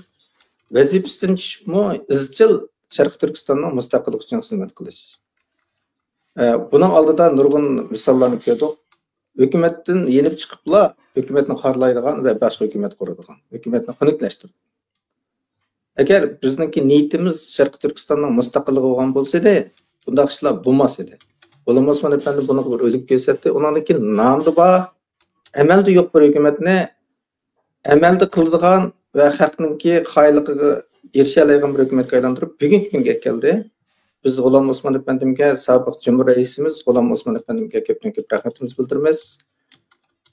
ۋەزىپىسىدىن چۈشۈپمۇ ئىزچىل شەرقىي تۈركىستاننىڭ مۇستەقىللىقى ئۈچۈن خىزمەت قىلىش. ئە، بۇنىڭ ئالدىدا نۇرغۇن مىساللارنى كۆردۇق. ھۆكۈمەتتىن يېنىپ چىقىپلا، ھۆكۈمەتنى خارلايدىغان ۋە باشقا ھۆكۈمەت قۇرىدىغان، ھۆكۈمەتنى خۇنۈكلەشتۈرىدىغان. ئەگەر بىزنىڭكى نىيىتىمىز شەرقىي تۈركىستاننىڭ مۇستەقىللىقى بولغان بولسا ئىدى، بۇنداق ئىشلار بولماس ئىدى. غۇلام ئوسمان ئەپەندى بۇنىڭغا بىر ئۈلگە كۆرسەتتى. ئۇنىڭدىن كېيىن نامدا بار، ئەمەلدە يوق بىر ھۆكۈمەتنى ئەمەلدە قىلىدىغان ۋە خەقنىڭكى قايىللىقىغا ئېرىشەلەيدىغان بىر ھۆكۈمەتكە ئايلاندۇرۇپ، بۈگۈنكى كۈنگە ئەكەلدى. بىز غۇلام ئوسمان ئەپەندىمگە، سابىق جۇمھۇر رەئىسىمىز غۇلام ئوسمان ئەپەندىمگە كۆپتىن كۆپ رەھمىتىمىزنى بىلدۈرىمىز.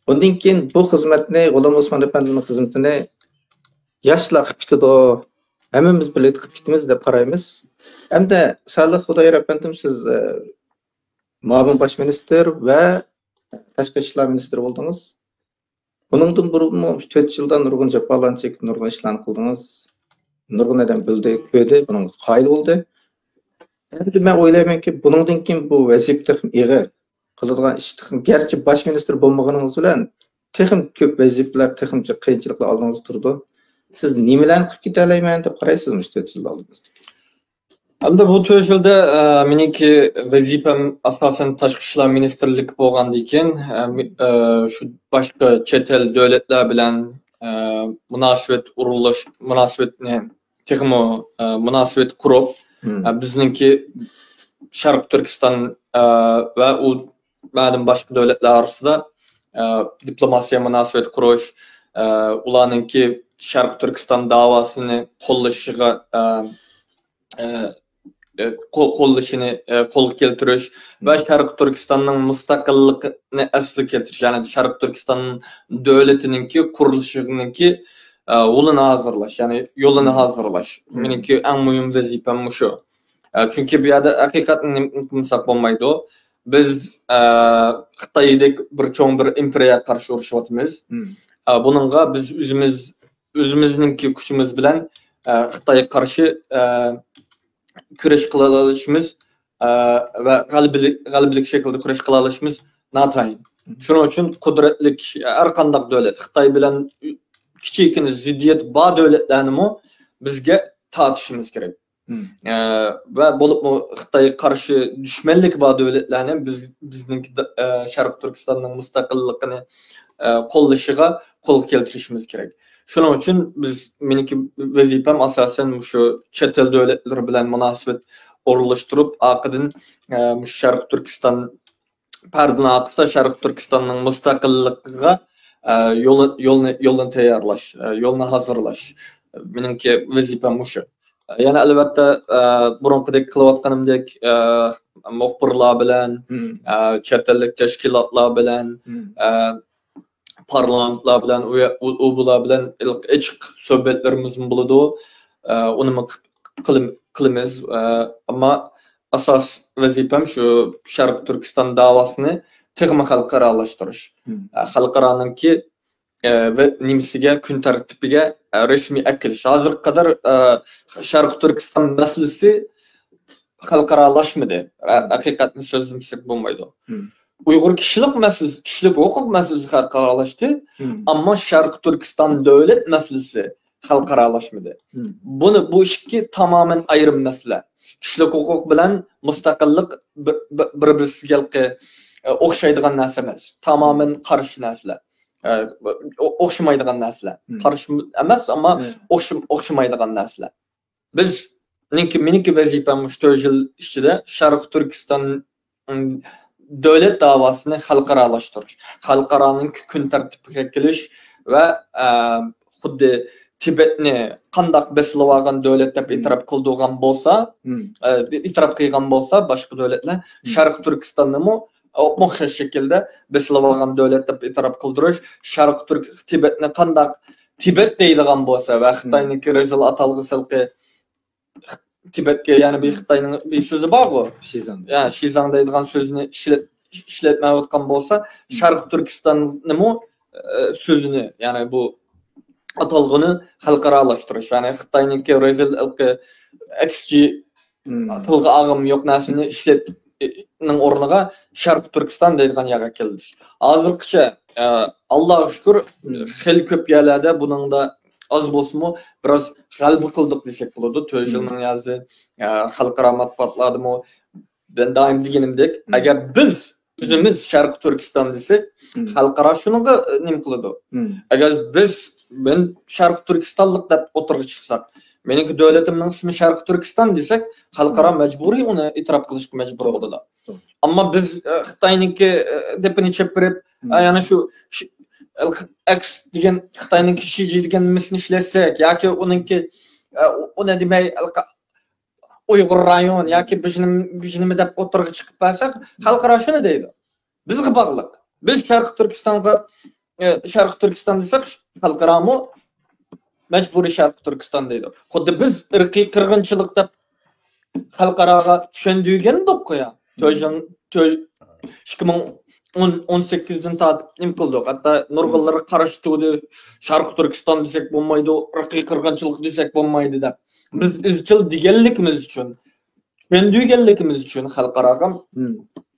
بۇندىن كېيىن بۇ خىزمەتنى، غۇلام ئوسمان ئەپەندىنىڭ خىزمىتىنى ياشلار قىلىپ كېتىدۇ، ھەممىمىز بىرلىكتە قىلىپ كېتىمىز دەپ قارايمىز. ھەمدە سالىھ خۇدايار ئەپەندىم، سىز، ئە، مۇئاۋىن باش مىنىستىر ۋە تاشقى ئىشلار مىنىستىرى بولدىڭىز. بۇنىڭدىن بۇرۇنمۇ مۇشۇ تۆت يىلدا نۇرغۇن جاپالارنى چېكىپ، نۇرغۇن ئىشلارنى قىلدىڭىز. نۇرغۇن ئادەم بىلدى، كۆردى، بۇنىڭغا قايىل بولدى. ئەمدى مەن ئويلايمەنكى، بۇنىڭدىن كېيىن بۇ ۋەزىپە تېخىمۇ ئېغىر. قىلىدىغان ئىش تېخىمۇ، گەرچە باش مىنىستىر بولمىغىنىڭىز بىلەن، تېخىمۇ كۆپ ۋەزىپىلەر، تېخىمۇ قىيىنچىلىقلار ئالدىڭىزدا تۇرىدۇ. سىز نېمىلەرنى قىلىپ كېتەلەيمەن دەپ قارايسىز مۇشۇ تۆت يىل ئالدىمىزدا؟ ئەمدى بۇ تۆت يىلدا، ئە، مېنىڭكى ۋەزىپەم ئاساسەن تاشقى ئىشلار مىنىستىرلىكى بولغاندىن كېيىن، ئە، مى-، ئە، شۇ باشقا چەت ئەل دۆلەتلەر بىلەن، ئە، مۇناسىۋەت ئورۇنلاش، مۇناسىۋەتنى تېخىمۇ، ئە، مۇناسىۋەت قۇرۇپ، مم. ئە، بىزنىڭكى شەرقىي تۈركىستان، ئە، ۋە ئۇ مەلۇم باشقا دۆلەتلەر ئارىسىدا، ئە، دىپلوماتىيە مۇناسىۋەت قۇرۇش، ئە، ئۇلارنىڭكى شەرقىي تۈركىستان داۋاسىنى قوللىشىغا، ئە، ئە، ئە، قو-، قوللىشىنى، ئە، قولغا كەلتۈرۈش ۋە مم. شەرقىي تۈركىستاننىڭ مۇستەقىللىقىنى ئەسلىگە كەلتۈرۈش، يەنى شەرقىي تۈركىستان دۆلىتىنىڭكى قۇرۇلۇشىنىڭكى، ئە، يولىنى ھازىرلاش، يەنى يولىنى مم. ھازىرلاش. مم. مېنىڭكى ئەڭ مۇھىم ۋەزىپەم مۇشۇ. ئە، چۈنكى بۇ يەردە ھەقىقەتنى نېمە قىلمىساق بولمايدۇ. بىز، ئە، خىتايدەك بىر چوڭ بىر ئىمپېرىيەگە قارشى ئۇرۇشۇۋاتىمىز. مم. ئە، بۇنىڭغا بىز ئۆزىمىز، ئۆزىمىزنىڭكى كۈچىمىز بىلەن، ئە، خىتايغا قارشى، ئە، كۈرەش قىلالىشىمىز، ئە، ۋە غەلىبىلىك، غەلىبىلىك شەكىلدە كۈرەش قىلالىشىمىز ناتايىن. مم. شۇنىڭ ئۈچۈن قۇدرەتلىك ھەر قانداق دۆلەت، خىتاي بىلەن كىچىككىنە زىددىيەت بار دۆلەتلەرنىمۇ بىزگە تارتىشىمىز كېرەك. مم. ئە، ۋە بولۇپمۇ خىتايغا قارشى دۈشمەنلىكى بار دۆلەتلەرنى بىز، بىزنىڭكى دە-، ئە، شەرقىي تۈركىستاننىڭ مۇستەقىللىقىنى، ئە، قوللىشىغا قولغا كەلتۈرۈشىمىز كېرەك. شۇنىڭ ئۈچۈن بىز، مېنىڭكى ۋەزىپەم ئاساسەن مۇشۇ چەت ئەل دۆلەتلىرى بىلەن مۇناسىۋەت ئورۇنلاشتۇرۇپ، ئارقىدىن، ئە، مۇشۇ شەرقىي تۈركىستان پەردىنى ئارقىسىدا شەرقىي تۈركىستاننىڭ مۇستەقىللىقىغا، ئە، يولى-، يولنى، يولنى تەييارلاش، ئە، يولنى ھازىرلاش. مېنىڭكى ۋەزىپەم مۇشۇ. يەنە ئەلۋەتتە، ئە، بۇرۇنقىدەك قىلىۋاتقىنىمدەك، ئە، مۇخبىرلار بىلەن، مم. ئە، چەت ئەللىك تەشكىلاتلار بىلەن، مم. ئە، پارلامېنتلار بىلەن، ئۇ، ئۇ، ئۇ بۇلار بىلەن ئېچىق سۆھبەتلىرىمىزمۇ بولىدۇ. ئە، ئۇنىمۇ قىپ-، قىلىم-، قىلىمىز. ئە، ئەمما ئاساس ۋەزىپەم شۇ شەرقىي تۈركىستان داۋاسىنى تېخىمۇ خەلقئارالاشتۇرۇش. مم. ئە، خەلقئارانىڭكى، ئە، ۋە نېمىسىگە، كۈن تەرتىپىگە، ئە، رەسمىي ئەكېلىش. ھازىرغا قەدەر، ئە، شەرقىي تۈركىستان مەسىلىسى خەلقئارالاشمىدى. ھە-، ھەقىقەتنى سۆزلىمىسەك بولمايدۇ. مم. ئۇيغۇر كىشىلىك مەسىلىسى، كىشىلىك ھوقۇق مەسىلىسى خەلقئارالاشتى. مم. ئەمما شەرقىي تۈركىستان دۆلەت مەسىلىسى خەلقئارالاشمىدى. مم. بۇنى، بۇ ئىككى تامامەن ئايرىم مەسىلە. كىشىلىك ھوقۇق بىلەن مۇستەقىللىق بىر، بىر، بىر-، بىرسىگە ھېلىقى، ئە، ئوخشايدىغان نەرسە ئەمەس. تامامەن قارشى نەرسىلەر. ئە، ئو-، ئوخشىمايدىغان نەرسىلەر. مم. قارشى ئەمەس، ئەمما مم. ئوخشىم-، ئوخشىمايدىغان نەرسىلەر. بىز، مېنىڭكى، مېنىڭكى ۋەزىپەم مۇشۇ تۆت يىل ئىچىدە شەرقىي تۈركىستان، ئىم، دۆلەت داۋاسىنى خەلقئارالاشتۇرۇش، خەلقئارانىڭ كۈن تەرتىپىگە كېلىش ۋە، ئە، خۇددى تىبەتنى قانداق بېسىلىۋالغان دۆلەت دەپ مم. ئېتىراپ قىلىدىغان بولسا، مم. ئە، ئېتىراپ قىلغان بولسا باشقا دۆلەتلەر، مم. شەرقىي تۈركىستاننىمۇ ئوخشاش شەكىلدە بېسىلىۋالغان دۆلەت دەپ ئېتىراپ قىلدۇرۇش، شەرقىي تۈرك، تىبەتنى قانداق تىبەت دەيدىغان بولسا ۋە مم. خىتاينىڭكى رەزىل ئاتالغۇسى ھېلىقى تىبەتكە، يەنى بىر مم. خىتاينىڭ بىر سۆزى بارغۇ. شىزاڭ. يا، شىزاڭ دەيدىغان سۆزنى ئىشلەت-، ئىشلەتمەيۋاتقان بولسا، مم. شەرقىي تۈركىستاننىمۇ، ئە، سۆزىنى، يەنى بۇ ئاتالغۇنى خەلقئارالاشتۇرۇش، يەنى خىتاينىڭكى رەزىل ھېلىقى ئېكس جى مم. تىلغا ئالغۇم يوق نەرسىنى ئىشلەتنىڭ ئورنىغا شەرقىي تۈركىستان دەيدىغان يەرگە كەلدى. ھازىرغىچە، ئە، ئاللاغا شۈكۈر، مم. خېلى كۆپ يەرلەردە بۇنىڭدا ئاز بولسىمۇ بىراز غەلىبە قىلدۇق دېسەك بولىدۇ. تۆت مم. يىلنىڭ يازى، ئە، خەلقئارا مەتبۇئاتلاردىمۇ مەن دائىم دېگىنىمدەك، مم. ئەگەر بىز ئۆزىمىز شەرقىي تۈركىستان دېسەك، مم. خەلقئارا شۇنىڭغا، ئە، نېمە قىلىدۇ؟ مم. ئەگەر بىز، مەن شەرقىي تۈركىستانلىق دەپ ئوتتۇرىغا چىقساق، مېنىڭكى دۆلىتىمنىڭ ئىسمى شەرقىي تۈركىستان دېسەك، خەلقئارا مم. مەجبۇرىي ئۇنى ئېتىراپ قىلىشقا مەجبۇر توغرا. بولىدۇ. توغرا. ئەمما بىز، ئە، خىتاينىڭكى، ئە، دېپىنى چېپىرىپ، مم. ئە، يەنە شۇ، شۇ، ئەكس دېگەن خىتاينىڭكى شىجى دېگەن نېمىسىنى ئىشلەتسەك ياكى ئۇنىڭكى، ئە، ئۇنى دېمەي، ئۇيغۇر رايون ياكى بىر نېمە، بىر نېمە دەپ ئوتتۇرىغا چىقىپ بەرسەك، خەلقئارا شۇنى دەيدۇ. بىزگە باغلىق. بىز شەرقىي تۈركىستانغا، ئە، شەرقىي تۈركىستان دېسەك، خەلقئارامۇ مەجبۇرىي شەرقىي تۈركىستان دەيدۇ. خۇددى بىز ئىرقىي قىرغىنچىلىق دەپ خەلقئاراغا چۈشەندۈرگەندۇققۇ يا. تۆت يىل، تۆت، ئىككى مىڭ ئون، ئون سەككىزدىن تارتىپ نېمە قىلدۇق؟ ھەتتا نۇرغۇنلىرى قارشى تۇردى. شەرقىي تۈركىستان دېسەك بولمايدۇ، ئىرقىي قىرغىنچىلىق دېسەك بولمايدۇ دەپ. بىز ئىزچىل دېگەنلىكىمىز ئۈچۈن، چۈشەندۈرگەنلىكىمىز ئۈچۈن خەلقئاراغا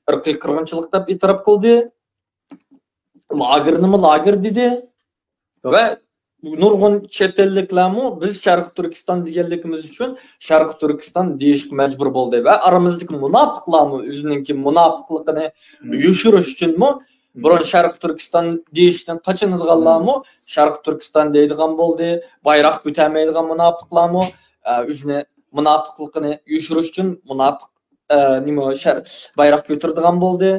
ئىرقىي قىرغىنچىلىق دەپ ئېتىراپ قىلدى. لاگېرنىمۇ لاگېر دېدى. ۋە نۇرغۇن چەت ئەللىكلەرمۇ بىز شەرقىي تۈركىستان دېگەنلىكىمىز ئۈچۈن شەرقىي تۈركىستان دېيىشكە مەجبۇر بولدى. ۋە ئارىمىزدىكى مۇناپىقلارمۇ ئۆزىنىڭكى مۇناپىقلىقىنى يوشۇرۇش ئۈچۈنمۇ بۇرۇن شەرقىي تۈركىستان دېيىشتىن قاچىنىدىغانلارمۇ شەرقىي تۈركىستان دەيدىغان بولدى. بايراق كۆتەرمەيدىغان مۇناپىقلارمۇ، ئە، ئۆزىنى مۇناپىقلىقىنى يوشۇرۇش ئۈچۈن مۇناپىق، ئە، نېمە، شەر-، بايراق كۆتۈرىدىغان بولدى.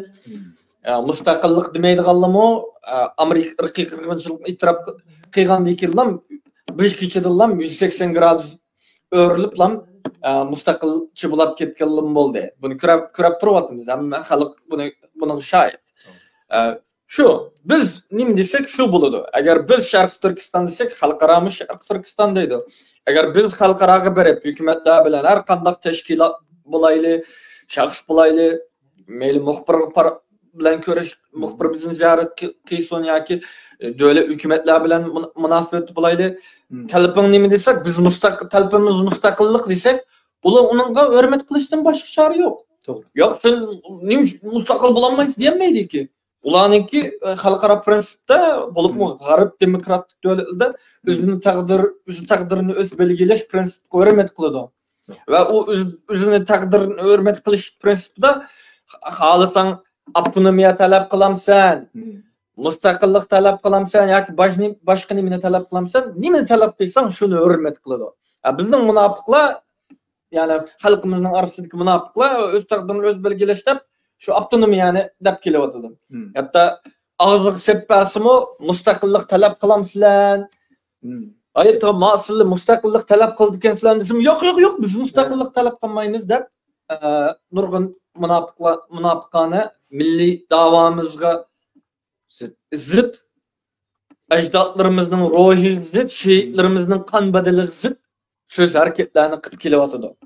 ئە، مۇستەقىللىق دېمەيدىغانلارمۇ، ئە، ئامېرىكا ئىرقىي قىرغىنچىلىقنى ئېتىراپ قىل-، قىلغاندىن كېيىنلا بىر كېچىدىنلا يۈز سەكسەن گرادۇس ئۆرۈلۈپلا، ئە، مۇستەقىلچى بولاپ كەتكەنلىمۇ بولدى. بۇنى كۆرۈپ، كۆرۈپ تۇرۇۋاتىمىز. ھەممە خەلق بۇنى، بۇنىڭغا شاھىت. ئە، شۇ، بىز نېمە دېسەك، شۇ بولىدۇ. ئەگەر بىز شەرقىي تۈركىستان دېسەك، خەلقئارامۇ شەرقىي تۈركىستان دەيدۇ. ئەگەر بىز خەلقئاراغا بېرىپ، ھۆكۈمەتلەر بىلەن، ھەر قانداق تەشكىلات بولايلى، شەخس بولايلى، مەيلى مۇخبىر پار-، بىلەن كۆرۈش، مۇخبىر بىزنى زىيارەت قىلسۇن ياكى، ئە، دۆلەت ھۆكۈمەتلەر بىلەن مۇن-، مۇناسىۋەتتە بولايلى. تەلىپىڭ نېمە دېسەك، بىز مۇستەق-، تەلىپىمىز مۇستەقىللىق دېسەك، ئۇلار ئۇنىڭغا ھۆرمەت قىلىشتىن باشقا چارە يوق. توغرا. يوق، سەن نېمە مۇستەقىل بولالمايسەن دېيەلمەيدۇكى. ئۇلارنىڭكى، ئە، خەلقئارا پرىنسىپتا، بولۇپمۇ غەرب دېموكراتىك دۆلەتلىرىدە ئۆزىنىڭ تەقدىر، ئۆز تەقدىرىنى ئۆزى بەلگىلەش پرىنسىپىغا ھۆرمەت قىلىدۇ. ۋە ئۇ ئۆز-، ئۆزىنىڭ تەقدىرىنى ھۆرمەت قىلىش پرىنسىپىدا خالىساڭ ئاپتونومىيە تەلەپ قىلامسەن، مۇستەقىللىق تەلەپ قىلامسەن ياكى باش-، باشقا نېمىنى تەلەپ قىلامسەن، نېمىنى تەلەپ قىلساڭ شۇنى ھۆرمەت قىلىدۇ. ئە، بىزنىڭ مۇناپىقلار، يەنى خەلقىمىزنىڭ ئارىسىدىكى مۇناپىقلار ئۆز تەقدىرىنى ئۆزى بەلگىلەش دەپ شۇ ئاپتونومىيەنى دەپ كېلىۋاتىدۇ. ھەتتا ئاغزىغا سېلىپ بەرسىمۇ، مۇستەقىللىق تەلەپ قىلامسىلەر؟ ئاي، تو-، ما-، سىلەر مۇستەقىللىق تەلەپ قىلىدىكەنسىلەر دېسىمۇ، يوق، يوق، يوق، بىز مۇستەقىللىق تەلەپ قىلمايمىز دەپ، ئە، نۇرغۇن مۇناپىقلار، مۇناپىقانە مىللىي داۋامىزغا زىت، ئەجدادلىرىمىزنىڭ روھىغا زىت، شېھىتلىرىمىزنىڭ قان بەدىلىگە زىت سۆز ھەرىكەتلەرنى قىلىپ كېلىۋاتىدۇ.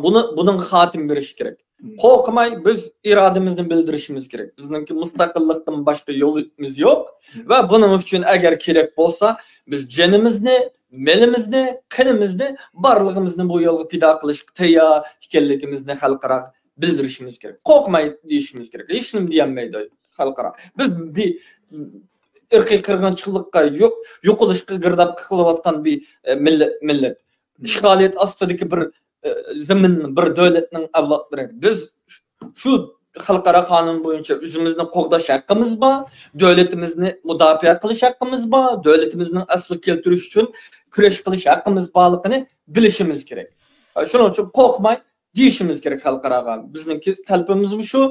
بۇنى، بۇنىڭغا خاتىمە بېرىش كېرەك. قورقماي بىز ئىرادىمىزنى بىلدۈرۈشىمىز كېرەك. بىزنىڭكى مۇستەقىللىقتىن باشقا يولىمىز يوق. ۋە بۇنىڭ ئۈچۈن ئەگەر كېرەك بولسا، بىز جېنىمىزنى، مېلىمىزنى، قېنىمىزنى، بارلىقىمىزنى بۇ يولغا پىدا قىلىشقا تەييار ئىكەنلىكىمىزنى خەلقئاراغا بىلدۈرۈشىمىز كېرەك. قورقماي دېيىشىمىز كېرەك. ھېچنېمە دېيەلمەيدۇ خەلقئارا. بىز بىر ئىرقىي قىرغىنچىلىققا، يوق-، يوقىلىشقا گىرداب قىلىۋاتقان بىر، ئە، مىللەت، مىللەت. ئىشغالىيەت ئاستىدىكى بىر، ئە، زېمىن، بىر دۆلەتنىڭ ئەۋلادلىرى. بىز شۇ خەلقئارا قانۇن بويىچە ئۆزىمىزنى قوغداش ھەققىمىز بار، دۆلىتىمىزنى مۇداپىئە قىلىش ھەققىمىز بار، دۆلىتىمىزنىڭ ئەسلىگە كەلتۈرۈش ئۈچۈن كۈرەش قىلىش ھەققىمىز بارلىقىنى بىلىشىمىز كېرەك. شۇنىڭ ئۈچۈن قورقماي دېيىشىمىز كېرەك خەلقئاراغا. بىزنىڭكى تەلىپىمىزمۇ شۇ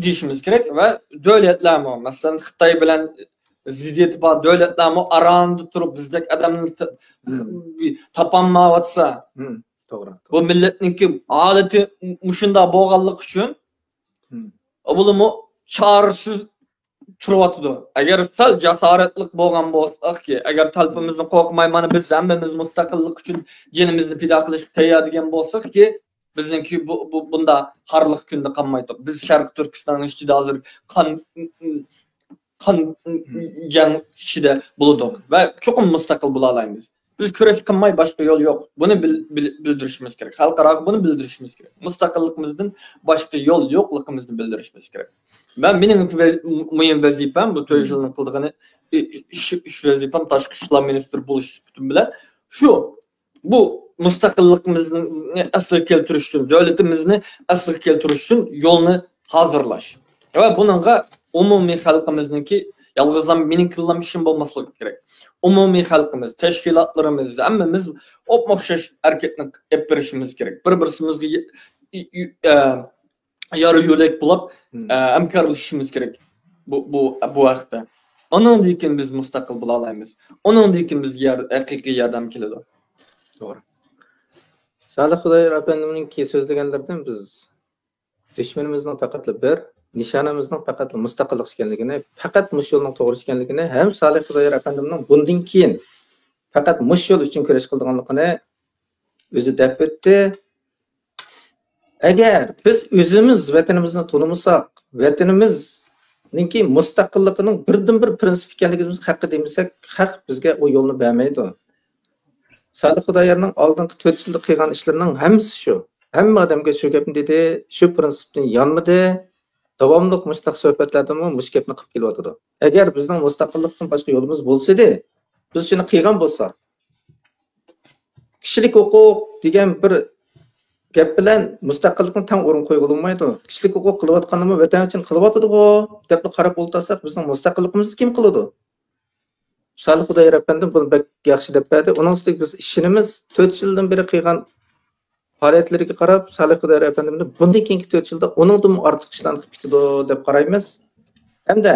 دېيىشىمىز كېرەك. ۋە دۆلەتلەرمۇ، مەسىلەن، خىتاي بىلەن زىددىيىتى بار دۆلەتلەرمۇ ئاراندا تۇرۇپ بىزدەك ئادەمنى تا-، تاپالمايۋاتسا، توغرا. بۇ مىللەتنىڭكى ھالىتى مۇشۇنداق بولغانلىقى ئۈچۈن، بۇلارمۇ چارىسىز تۇرۇۋاتىدۇ. ئەگەر سەل جاسارەتلىك بولغان بولساقكى، ئەگەر تەلىپىمىزنى قورقماي، مانا بىز ھەممىمىز مۇستەقىللىق ئۈچۈن جېنىمىزنى پىدا قىلىشقا تەييار دېگەن بولساقكى، بىزنىڭكى بۇ، بۇ، بۇنداق خارلىق كۈندە قالمايتتۇق. بىز شەرقىي تۈركىستاننىڭ ئىچىدە ھازىر قان، قان جەڭ ئىچىدە بولىدۇق ۋە چوقۇم مۇستەقىل بولالايمىز. بىز كۈرەش قىلماي باشقا يول يوق. بۇنى بىل-، بىل-، بىلدۈرۈشىمىز كېرەك. خەلقئاراغا بۇنى بىلدۈرۈشىمىز كېرەك. مۇستەقىللىقىمىزدىن باشقا يول يوقلۇقىمىزنى بىلدۈرۈشىمىز كېرەك. مەن، مېنىڭ ۋە-، مۇھىم ۋەزىپەم، بۇ تۆت يىلنىڭ قىلىدىغىنى، ئىش، ئىش ۋەزىپەم تاشقى ئىشلار مىنىستىرى بولۇش سۈپىتىم بىلەن شۇ، بۇ مۇستەقىللىقىمىزنى ئەسلىگە كەلتۈرۈش ئۈچۈن، دۆلىتىمىزنى ئەسلىگە كەلتۈرۈش ئۈچۈن يولنى ھازىرلاش. ۋە بۇنىڭغا ئومۇمىي خەلقىمىزنىڭكى، يالغۇزلا مېنىڭكىلا ئىشىم بولماسلىقى كېرەك. ئومۇمىي خەلقىمىز، تەشكىلاتلىرىمىز، ھەممىمىز ئوپمۇ ئوخشاش ھەرىكەتنى ئېلىپ بېرىشىمىز كېرەك. بىر-بىرسىمىزگە ي-، ي-، ي-، ئە، يار يۆلەك بولۇپ، ئە، ھەمكارلىشىشىمىز كېرەك بۇ، بۇ، بۇ ھەقتە. ئۇنىڭدىن كېيىن بىز مۇستەقىل بولالايمىز. ئۇنىڭدىن كېيىن بىزگە يار-، ھەقىقىي ياردەم كېلىدۇ. توغرا. سالىھ خۇدايار ئەپەندىمنىڭكى سۆزلىگەنلىرىدىن بىز دۈشمىنىمىزنىڭ پەقەتلا بىر، نىشانىمىزنىڭ پەقەتلا مۇستەقىللىق ئىكەنلىكىنى، پەقەت مۇشۇ يولنىڭ توغرا ئىكەنلىكىنى ھەم سالىھ خۇدايار ئەپەندىمنىڭ بۇندىن كېيىن پەقەت مۇشۇ يول ئۈچۈن كۈرەش قىلىدىغانلىقىنى ئۆزى دەپ ئۆتتى. ئەگەر بىز ئۆزىمىز ۋەتىنىمىزنى تونۇمىساق، ۋەتىنىمىزنىڭكى مۇستەقىللىقىنىڭ بىردىنبىر پىرىنسىپ ئىكەنلىكىمىزنى خەققە دېمىسەك، خەق بىزگە ئۇ يولنى بەرمەيدۇ. سالىھ خۇدايارنىڭ ئالدىنقى تۆت يىلدا قىلغان ئىشلىرىنىڭ ھەممىسى شۇ. ھەممە ئادەمگە شۇ گەپنى دېدى، شۇ پىرىنسىپتىن يانمىدى. داۋاملىق مۇشۇنداق سۆھبەتلەردىمۇ مۇشۇ گەپنى قىلىپ كېلىۋاتىدۇ. ئەگەر بىزنىڭ مۇستەقىللىقتىن باشقا يولىمىز بولسىدى، بىز شۇنى قىلغان بولساق، كىشىلىك ھوقۇق دېگەن بىر گەپ بىلەن مۇستەقىللىقنى تەڭ ئورۇنغا قويغىلى بولمايدۇ. كىشىلىك ھوقۇق قىلىۋاتقاننىمۇ ۋەتەن ئۈچۈن قىلىۋاتىدىغۇ دەپلا قاراپ ئولتۇرساق، بىزنىڭ مۇستەقىللىقىمىزنى كىم قىلىدۇ؟ سالىھ خۇدايار ئەپەندىم بۇنى بەك ياخشى دەپ بەردى. ئۇنىڭ ئۈستىگە بىز ئىشىنىمىز، تۆت يىلدىن بېرى قىلغان پائالىيەتلىرىگە قاراپ، سالىھ خۇدايار ئەپەندىمدىن بۇندىن كېيىنكى تۆت يىلدا ئۇنىڭدىنمۇ ئارتۇق ئىشلارنى قىلىپ كېتىدۇ دەپ قارايمىز. ھەمدە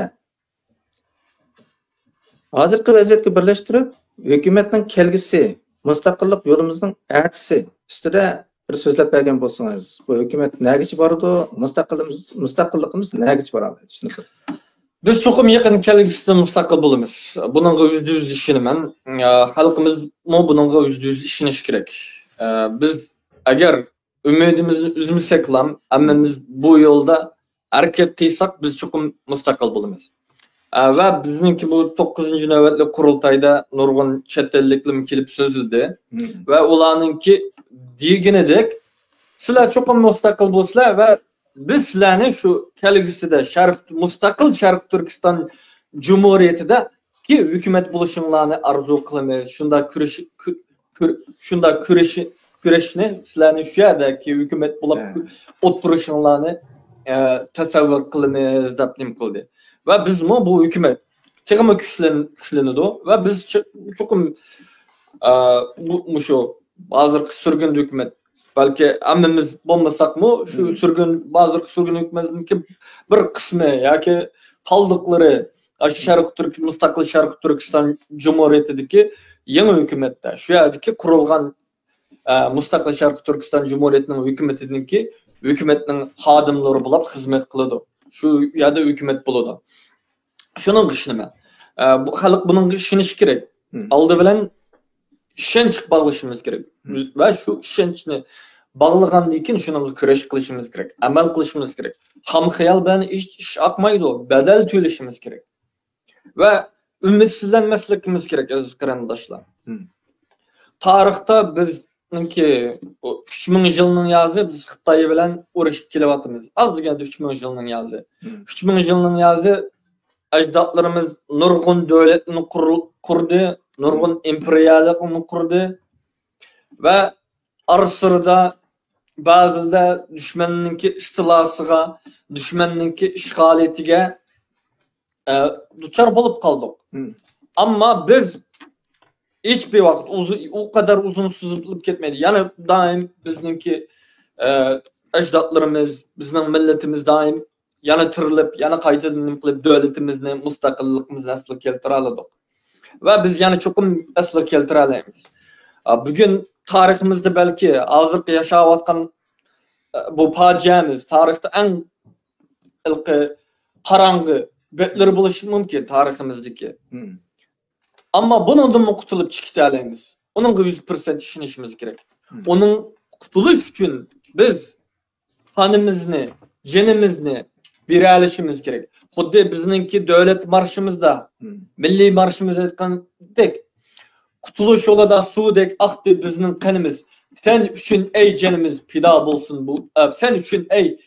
ھازىرقى ۋەزىيەتكە بىرلەشتۈرۈپ، ھۆكۈمەتنىڭ كەلگۈسى، مۇستەقىللىق يولىمىزنىڭ ئەتىسى ئۈستىدە بىر سۆزلەپ بەرگەن بولسىڭىز، بۇ ھۆكۈمەت نەگىچە بارىدۇ، مۇستەقىلىمىز، مۇستەقىللىقىمىز نەگىچە بارالايدۇ؟ شۇنى بىر بىز چوقۇم يېقىن كەلگۈسىدە مۇستەقىل بولىمىز. بۇنىڭغا يۈزدە يۈز ئىشىنىمەن. ئە، خەلقىمىزمۇ بۇنىڭغا يۈزدە يۈز ئىشىنىشى كېرەك. ئە، بىز ئەگەر ئۈمىدىمىزنى ئۈزمىسەكلا، ھەممىمىز بۇ يولدا ھەرىكەت قىلساق، بىز چوقۇم مۇستەقىل بولىمىز. ئە، ۋە بىزنىڭكى بۇ توققۇزىنچى نۆۋەتلىك قۇرۇلتايدا نۇرغۇن چەت ئەللىكلەرمۇ كېلىپ سۆزلىدى. مم. ۋە ئۇلارنىڭكى دېگىنىدەك، سىلەر چوقۇم مۇستەقىل بولىسىلەر ۋە بىز سىلەرنى شۇ كەلگۈسىدە شەرق، مۇستەقىل شەرقىي تۈركىستان جۇمھۇرىيىتىدىكى ھۆكۈمەت بولۇشۇڭلارنى ئارزۇ قىلىمىز. شۇنداق كۈرىشى، كۈ-، كۈر-، شۇنداق كۈرىشى، كۈرەشنى سىلەرنى شۇ يەردىكى ھۆكۈمەت بولۇپ ھە. ئولتۇرۇشۇڭلارنى، ئە، تەسەۋۋۇر قىلىمىز دەپ نېمە قىلدى. ۋە بىزمۇ بۇ ھۆكۈمەت تېخىمۇ كۈچلەن-، كۈچلىنىدۇ. ۋە بىز چى-، چوقۇم، ئە، بۇ، مۇشۇ ھازىرقى سۈرگۈن ھۆكۈمەت بەلكى ھەممىمىز بولمىساقمۇ، شۇ مم. سۈرگۈن، ھازىرقى سۈرگۈن ھۆكۈمەتنىڭكى بىر قىسمى ياكى قالدۇقلىرى، ئاشۇ شەرقىي تۈرك-، مۇستەقىل شەرقىي تۈركىستان جۇمھۇرىيىتىدىكى يېڭى ھۆكۈمەتتە، شۇ يەردىكى قۇرۇلغان، ئە، مۇستەقىل شەرقىي تۈركىستان جۇمھۇرىيىتىنىڭ ھۆكۈمىتىدىكى ھۆكۈمەتنىڭ خادىملىرى بولۇپ خىزمەت قىلىدۇ. شۇ يەردە ھۆكۈمەت بولىدۇ. شۇنىڭغا ئىشىنىمەن. ئە، بۇ خەلق بۇنىڭغا ئىشىنىشى كېرەك. مم. ئالدى بىلەن ئىشەنچ باغلىشىمىز كېرەك. مم. ۋە شۇ ئىشەنچنى باغلىغاندىن كېيىن شۇنىڭغا كۈرەش قىلىشىمىز كېرەك، ئەمەل قىلىشىمىز كېرەك. خام خىيال بىلەن ئىش، ئىش ئاقمايدۇ، بەدەل تۆلىشىمىز كېرەك. ۋە ئۈمىدسىزلەنمەسلىكىمىز كېرەك، ئەزىز قېرىنداشلار. مم. تارىختا بىزنىڭكى بۇ ئۈچ مىڭ يىلنىڭ يازى بىز خىتاي بىلەن ئۇرۇشۇپ كېلىۋاتىمىز. ئاز دېگەندە ئۈچ مىڭ يىلنىڭ يازى. مم. ئۈچ مىڭ يىلنىڭ يازى ئەجدادلىرىمىز نۇرغۇن دۆلەتنى قۇر-، قۇردى، نۇرغۇن ئىمپېرىيەلەرنى قۇردى ۋە ئارىسىدا بەزىدە دۈشمەننىڭكى ئىستىلاسىغا، دۈشمەننىڭكى ئىشغالىيىتىگە، ئە، دۇچار بولۇپ قالدۇق. مم. ئەمما بىز ھېچبىر ۋاقىت ئۇزۇن، ئۇ قەدەر ئۇزۇن سوزۇلۇپ كەتمەيدۇ. يەنە دائىم بىزنىڭكى، ئە، ئەجدادلىرىمىز، بىزنىڭ مىللىتىمىز دائىم يەنە تىرىلىپ، يەنە قايتىدىن نېمە قىلىپ، دۆلىتىمىزنى، مۇستەقىللىقىمىزنى ئەسلىگە كەلتۈرەلىدۇق. ۋە بىز يەنە چوقۇم ئەسلىگە كەلتۈرەلەيمىز. ئا، بۈگۈن تارىخىمىزدا بەلكى ھازىرقى ياشاۋاتقان، ئە، بۇ پاجىئەمىز تارىختا ئەڭ ھېلىقى قاراڭغۇ بەتلىرى بولۇشى مۇمكىن تارىخىمىزدىكى. مم. ئەمما بۇنىڭدىنمۇ قۇتۇلۇپ چىقىپ كېتەلەيمىز. ئۇنىڭغا يۈز پىرسەنت ئىشىنىشىمىز كېرەك. مم. ئۇنىڭ قۇتۇلۇش ئۈچۈن بىز قانىمىزنى، جېنىمىزنى بېرەلىشىمىز كېرەك. خۇددى بىزنىڭكى دۆلەت مارشىمىزدا، مم. مىللىي مارشىمىز ئېيتقاندەك، قۇتۇلۇش يولىدا سۇدەك ئاقتى بىزنىڭ قېنىمىز. سەن ئۈچۈن ئەي جېنىمىز پىدا بولسۇن بۇ، ئە، سەن ئۈچۈن ئەي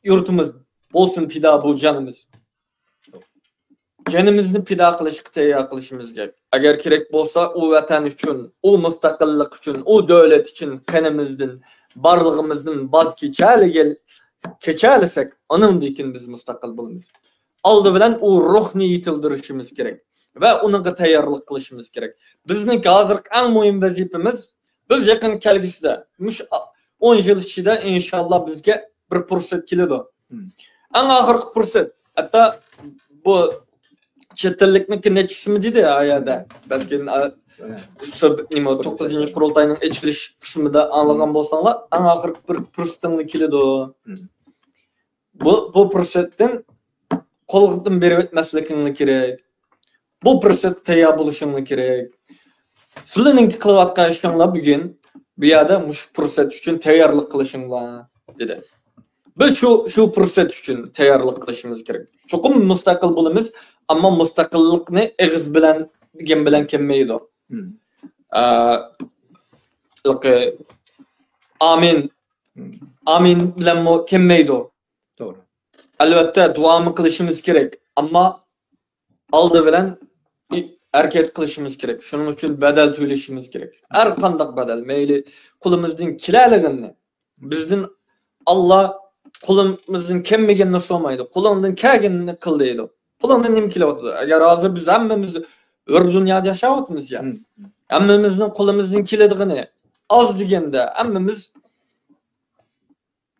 يۇرتىمىز بولسۇن پىدا بۇ جانىمىز. جېنىمىزنى پىدا قىلىشقا تەييار قىلىشىمىز كېرەك. ئەگەر كېرەك بولسا، ئۇ ۋەتەن ئۈچۈن، ئۇ مۇستەقىللىق ئۈچۈن، ئۇ دۆلەت ئۈچۈن قېنىمىزدىن، بارلىقىمىزدىن ۋاز كېچەلىگەن-، كېچەلىسەك، ئانىڭدىن كېيىن بىز مۇستەقىل بولىمىز. ئالدى بىلەن ئۇ روھنى يېتىلدۈرۈشىمىز كېرەك ۋە ئۇنىڭغا تەييارلىق قىلىشىمىز كېرەك. بىزنىڭكى ھازىرقى ئەڭ مۇھىم ۋەزىپىمىز، بىز يېقىن كەلگۈسىدە، مۇشۇ ئون يىل ئىچىدە، ئىنشاللا، بىزگە بىر پۇرسەت كېلىدۇ. مم. ئەڭ ئاخىرقى پۇرسەت. ھەتتا بۇ چەت ئەللىكنىڭكى نەچچىسىمۇ دېدى ئا يەردە. بەلكى، ئا، سۆھبەت، نېمە، توققۇزىنچى قۇرۇلتاينىڭ ئېچىلىش قىسمىدا ئاڭلىغان بولساڭلار، ئەڭ ئاخىرقى بىر پۇرسىتىڭلار كېلىدۇ. بۇ، بۇ پۇرسەتتىن قولغا بېرىۋەتمەسلىكىڭلار كېرەك. بۇ پۇرسەتكە تەييار بولۇشۇڭلار كېرەك. سىلەرنىڭكى قىلىۋاتقان ئىشىڭلار بۈگۈن بۇ يەردە مۇشۇ پۇرسەت ئۈچۈن تەييارلىق قىلىشىڭلار، دېدى. بىز شۇ، شۇ پۇرسەت ئۈچۈن تەييارلىق قىلىشىمىز كېرەك. چوقۇم مۇستەقىل بولىمىز، ئەمما مۇستەقىللىقنى ئېغىز بىلەن، دېگەن بىلەن كەلمەيدۇ. ئە، ئامىن، ئامىن بىلەنمۇ كەلمەيدۇ. توغرا. ئەلۋەتتە، دۇئامۇ قىلىشىمىز كېرەك، ئەمما ئالدى بىلەن ھەرىكەت قىلىشىمىز كېرەك. شۇنىڭ ئۈچۈن بەدەل تۆلىشىمىز كېرەك. ھەر قانداق بەدەل، مەيلى قولىمىزدىن كېلەلىگىنىنى، بىزدىن ئاللا قولىمىزدىن كەلمىگىنىنى سورىمايدۇ. قولۇڭدىن كەلگىنىنى قىل دەيدۇ. قولۇڭدىن نېمە كېلىۋاتىدۇ؟ ئەگەر ھازىر بىز ھەممىمىز ھۆر دۇنيادا ياشاۋاتىمىز يا. ھەممىمىزنىڭ قولىمىزدىن كېلىدىغىنى ئاز دېگەندە، ھەممىمىز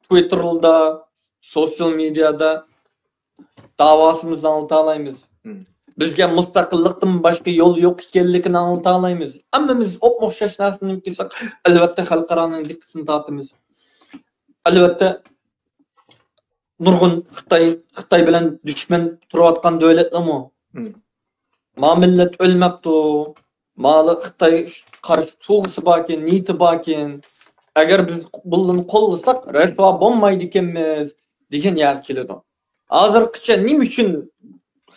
تىۋىتتېردا، سوشيال مېدىيادا داۋاسىمىزنى ئاڭلىتالايمىز. بىزگە مۇستەقىللىقتىن باشقا يول يوق ئىكەنلىكىنى ئاڭلىتالايمىز. ھەممىمىز ئوپمۇئوخشاش نەرسىنى قىلساق، ئەلۋەتتە خەلقئارانىڭ دىققىتىنى تارتىمىز. ئەلۋەتتە نۇرغۇن خىتاي، خىتاي بىلەن دۈشمەن تۇرۇۋاتقان دۆلەتلەرمۇ، ما مىللەت ئۆلمەپتۇ، مالا خىتاي قارشى تۇغۇسى باركەن، نىيىتى باركەن، ئەگەر بىز بۇلارنى قوللىساق رەسۋا بولمايدىكەنمىز دېگەن يەرگە كېلىدۇ. ھازىرغىچە نېمە ئۈچۈن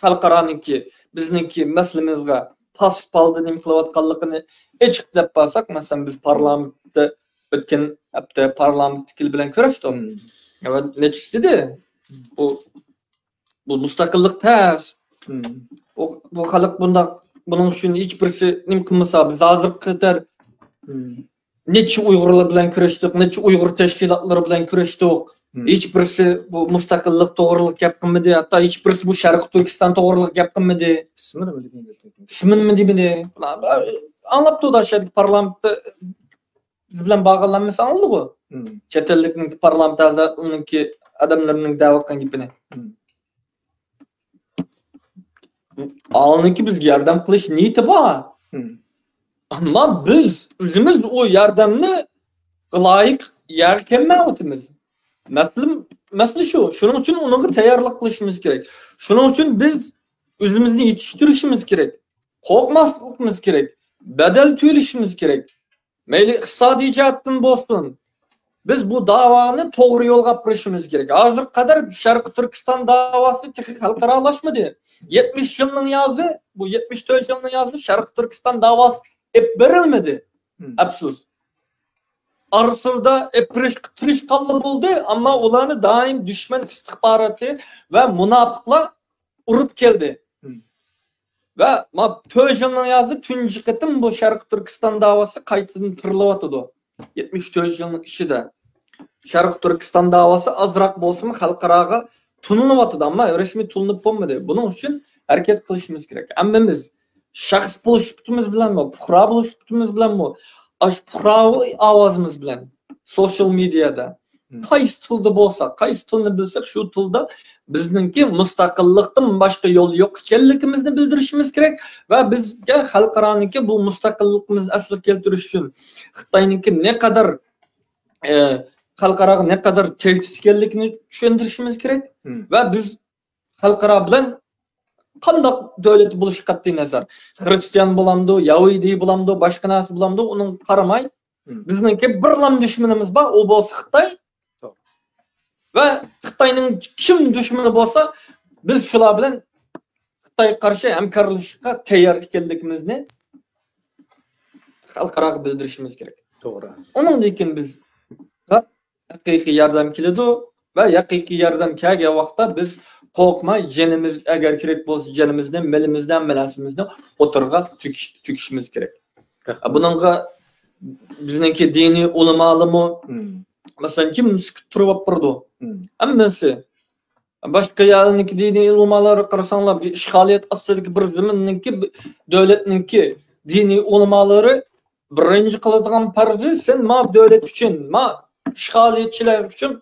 خەلقئارانىڭكى، بىزنىڭكى مەسىلىمىزگە پاسسىپ ھالدا نېمە قىلىۋاتقانلىقىنى ئېچىق دەپ بارساق، مەسىلەن، بىز پارلامېنتتا ئۆتكەن ھەپتە پارلامېنتتىكىلەر بىلەن كۆرۈشتۇق. نەچچىسى دېدى، بۇ، بۇ مۇستەقىللىق تەس. بۇ، بۇ خەلق بۇنداق، بۇنىڭ ئۈچۈن ھېچ بىرسى نېمە قىلمىسا، بىز ھازىرغا قەدەر نەچچە ئۇيغۇرلار بىلەن كۆرۈشتۇق، نەچچە ئۇيغۇر تەشكىلاتلىرى بىلەن كۆرۈشتۇق. ھېچ بىرسى بۇ مۇستەقىللىق توغرىلىق گەپ قىلمىدى، ھەتتا ھېچ بىرسى بۇ شەرقىي تۈركىستان توغرىلىق گەپ قىلمىدى. ئىسمىنىمۇ دېمىدى. ئاڭلاپتۇ دا، شەرقىي پارلامېنتتا بىز بىلەن بارغانلار ھەممىسى ئاڭلىدىغۇ. چەت ئەللىكنىڭكى پارلامېنت ئەزالىرىنىڭكى، ئادەملىرىنىڭ دەۋاتقان گېپىنى. ئالنىڭكى بىزگە ياردەم قىلىش نىيىتى بار. ئەمما بىز ئۆزىمىز ئۇ ياردەمنى لايىق يەرگە كەلمەيۋاتىمىز. مەسىلە، مەسىلە شۇ. شۇنىڭ ئۈچۈن ئۇنىڭغا تەييارلىق قىلىشىمىز كېرەك. شۇنىڭ ئۈچۈن بىز ئۆزىمىزنى يېتىشتۈرۈشىمىز كېرەك. قورقماسلىقىمىز كېرەك. بەدەل تۆلىشىمىز كېرەك. مەيلى ئىقتىسادىي جەھەتتىن بولسۇن، بىز بۇ داۋانى توغرا يولغا ئاپىرىشىمىز كېرەك. ھازىرغا قەدەر شەرقىي تۈركىستان داۋاسى تېخى خەلقئارالاشمىدى. يەتمىش يىلنىڭ يازى، بۇ يەتمىش تۆت يىلنىڭ يازى شەرقىي تۈركىستان داۋاسى ئېلىپ بېرىلمىدى. ئەپسۇس. ئارىسىدا ئېلىپ بېرىشقا تىرىشقانلار بولدى، ئەمما ئۇلارنى دائىم دۈشمەن ئىستىخباراتى ۋە مۇناپىقلار ئۇرۇپ كەلدى. ۋە ما تۆت يىلنىڭ يازى تۇنجى قېتىم بۇ شەرقىي تۈركىستان داۋاسى قايتىدىن تىرىلىۋاتىدۇ. يەتمىش تۆت يىلنىڭ ئىچىدە شەرقىي تۈركىستان داۋاسى ئازراق بولسىمۇ خەلقئاراغا تونۇلۇۋاتىدۇ، ئەمما رەسمىي تونۇلۇپ بولمىدى. بۇنىڭ ئۈچۈن ھەرىكەت قىلىشىمىز كېرەك. ھەممىمىز شەخس بولۇش سۈپىتىمىز بىلەنمۇ، پۇقرا بولۇش سۈپىتىمىز بىلەنمۇ، ئاشۇ پۇقراۋى ئاۋازىمىز بىلەن سوشيال مېدىيادا قايسى تىلدا بولسا، قايسى تىلنى بىلسەك، شۇ تىلدا بىزنىڭكى مۇستەقىللىقتىن باشقا يول يوق ئىكەنلىكىمىزنى بىلدۈرۈشىمىز كېرەك ۋە بىزگە خەلقئارانىڭكى بۇ مۇستەقىللىقىمىزنى ئەسلىگە كەلتۈرۈش ئۈچۈن خىتاينىڭكى نەقەدەر، ئە، خەلقئاراغا نەقەدەر تەھدىت ئىكەنلىكىنى چۈشەندۈرۈشىمىز كېرەك ۋە بىز خەلقئارا بىلەن قانداق دۆلەت بولۇشى قەتئىي نەزەر، خرىستىيان بولامدۇ، يەھۇدىي بولامدۇ، باشقا نەرسە بولامدۇ، ئۇنىڭغا قارىماي، بىزنىڭكى بىرلا دۈشمىنىمىز بار، ئۇ بولسا خىتاي. ۋە خىتاينىڭ كىم دۈشمىنى بولسا، بىز شۇلار بىلەن خىتايغا قارشى ھەمكارلىشىشقا تەييار ئىكەنلىكىمىزنى خەلقئاراغا بىلدۈرۈشىمىز كېرەك. توغرا. ئۇنىڭدىن كېيىن بىز ھەقىقىي ياردەم كېلىدۇ ۋە ھەقىقىي ياردەم كەلگەن ۋاقىتتا بىز قورقماي، جېنىمىز، ئەگەر كېرەك بولسا، جېنىمىزنى، مېلىمىزنى، ھەممە نەرسىمىزنى ئوتتۇرىغا تۆكۈش، تۆكۈشىمىز كېرەك. بۇنىڭغا بىزنىڭكى دىنىي ئۆلىمالىرىمۇ، مەسىلەن، جىم سۈكۈت تۇرۇپ بېرىدۇ. ھەممىسى. باشقا يەرنىڭكى دىنىي ئۆلىمالارغا قارىساڭلار، بىر ئىشغالىيەت ئاستىدىكى بىر زېمىننىڭكى، بىر دۆلەتنىڭكى دىنىي ئۆلىمالىرى بىرىنچى قىلىدىغان پەرزى، سەن ما دۆلەت ئۈچۈن، ما ئىشغالىيەتچىلەر ئۈچۈن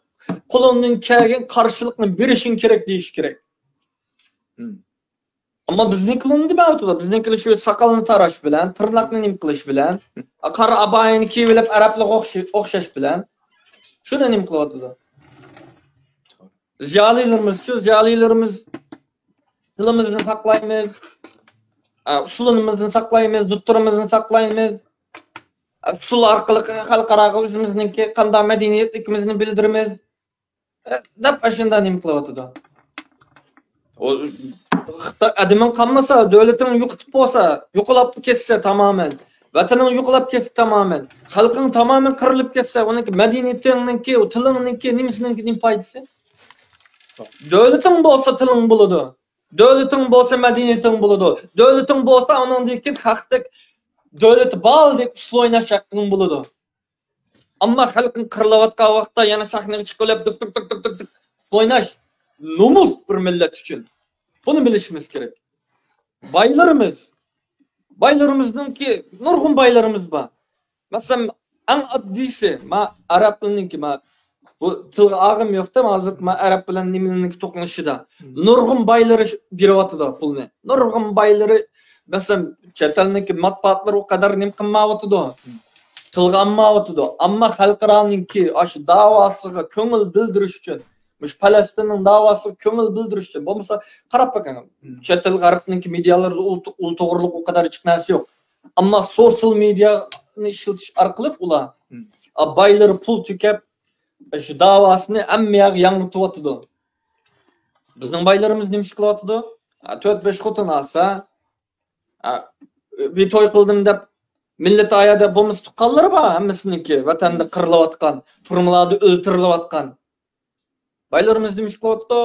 قولۇڭدىن كەلگەن قارشىلىقنى بېرىشىڭ كېرەك دېيىشى كېرەك. ئەمما بىزنىڭكىلەر نېمە دېمەيۋاتىدۇ؟ بىزنىڭكىلەر شۇ ساقالنى تاراش بىلەن، تىرناقنى نېمە قىلىش بىلەن، قارا ئابايىنى كىيىۋېلىپ، ئەرەبلەرگە ئوخش-، ئوخشاش بىلەن شۇنى نېمە قىلىۋاتىدۇ؟ زىيالىيلىرىمىزچۇ، زىيالىيلىرىمىز تىلىمىزنى ساقلايمىز، ئە، ئۇسسۇلىمىزنى ساقلايمىز، دۇستۇرىمىزنى ساقلايمىز، ئە، ئۇسسۇل ئارقىلىق خەلقئاراغا ئۆزىمىزنىڭكى قانداق مەدەنىيەتلىكىمىزنى بىلدۈرىمىز، ئە، دەپ ئاشۇنداق نېمە قىلىۋاتىدۇ. ئۇ خىتاي ئادىمىڭ قالمىسا، دۆلىتىڭ يوقىتىپ بولسا، يوقىلاپ كەتسە تامامەن، ۋەتىنىڭ يوقىلاپ كەتسە تامامەن، خەلقىڭ تامامەن قىرىلىپ كەتسە، ئۇنىڭكى مەدەنىيىتىڭنىڭكى، تىلىڭنىڭكى، نېمىسىنىڭكى نېمە پايدىسى؟ دۆلىتىڭ بولسا تىلىڭ بولىدۇ. دۆلىتىڭ بولسا مەدەنىيىتىڭ بولىدۇ. دۆلىتىڭ بولسا ئۇنىڭدىن كېيىن خەقتەك دۆلىتى بار دەپ ئۇسسۇل ئويناش ھەققىڭ بولىدۇ. ئەمما خەلقىڭ قىرىلىۋاتقان ۋاقىتتا يەنە سەھنىگە چىقىپ دۇك دۇك دۇك دۇك دۇك ئۇسسۇل ئويناش نومۇس بىر مىللەت ئۈچۈن. بۇنى بىلىشىمىز كېرەك. بايلىرىمىز، بايلىرىمىزنىڭكى نۇرغۇن بايلىرىمىز بار. مەسىلەن، ئەڭ ئاددىيسى، ما ئەرەبلەرنىڭكى، ما بۇ تىلغا ئالغۇم يوقتا، ھازىر ما ئەرەب بىلەن نېمىلەرنىڭكى توقۇنۇشىدا. نۇرغۇن بايلىرى ش-، بېرىۋاتىدۇ پۇلنى. نۇرغۇن بايلىرى، مەسىلەن، چەت ئەلنىڭكى مەتبۇئاتلىرى ئۇ قەدەر نېمە قىلمايۋاتىدۇ. تىلغا ئالمايۋاتىدۇ. ئەمما خەلقئارانىڭكى ئاشۇ داۋاسىغا كۆڭۈل بىلدۈرۈش ئۈچۈن، مۇشۇ پەلەستىننىڭ داۋاسىغا كۆڭۈل بىلدۈرۈش ئۈچۈن. بولمىسا، قاراپ بېقىڭ. چەت ئەل غەربنىڭكى مېدىيالىرىدا ئۇل، ئۇل توغرىلىق ئۇ قەدەر جىق نەرسە يوق. ئەمما سوشال مېدىيانى ئىشلىتىش ئارقىلىق ئۇلار، ئا، بايلىرى پۇل تۆكۈپ، شۇ داۋاسىنى ھەممە يەرگە ياڭرىتىۋاتىدۇ. بىزنىڭ بايلىرىمىز نېمە ئىش قىلىۋاتىدۇ؟ ئا، تۆت بەش خوتۇن ئالسا، ئا، بىر توي قىلدىم دەپ، مىللىتى ئايادا بولمىسا تۇغقانلىرى بار ھەممىسىنىڭكى، ۋەتەندە قىرىلىۋاتقان، تۈرمىلەردە ئۆلتۈرۈلۈۋاتقان. بايلىرىمىز نېمە ئىش قىلىۋاتىدۇ؟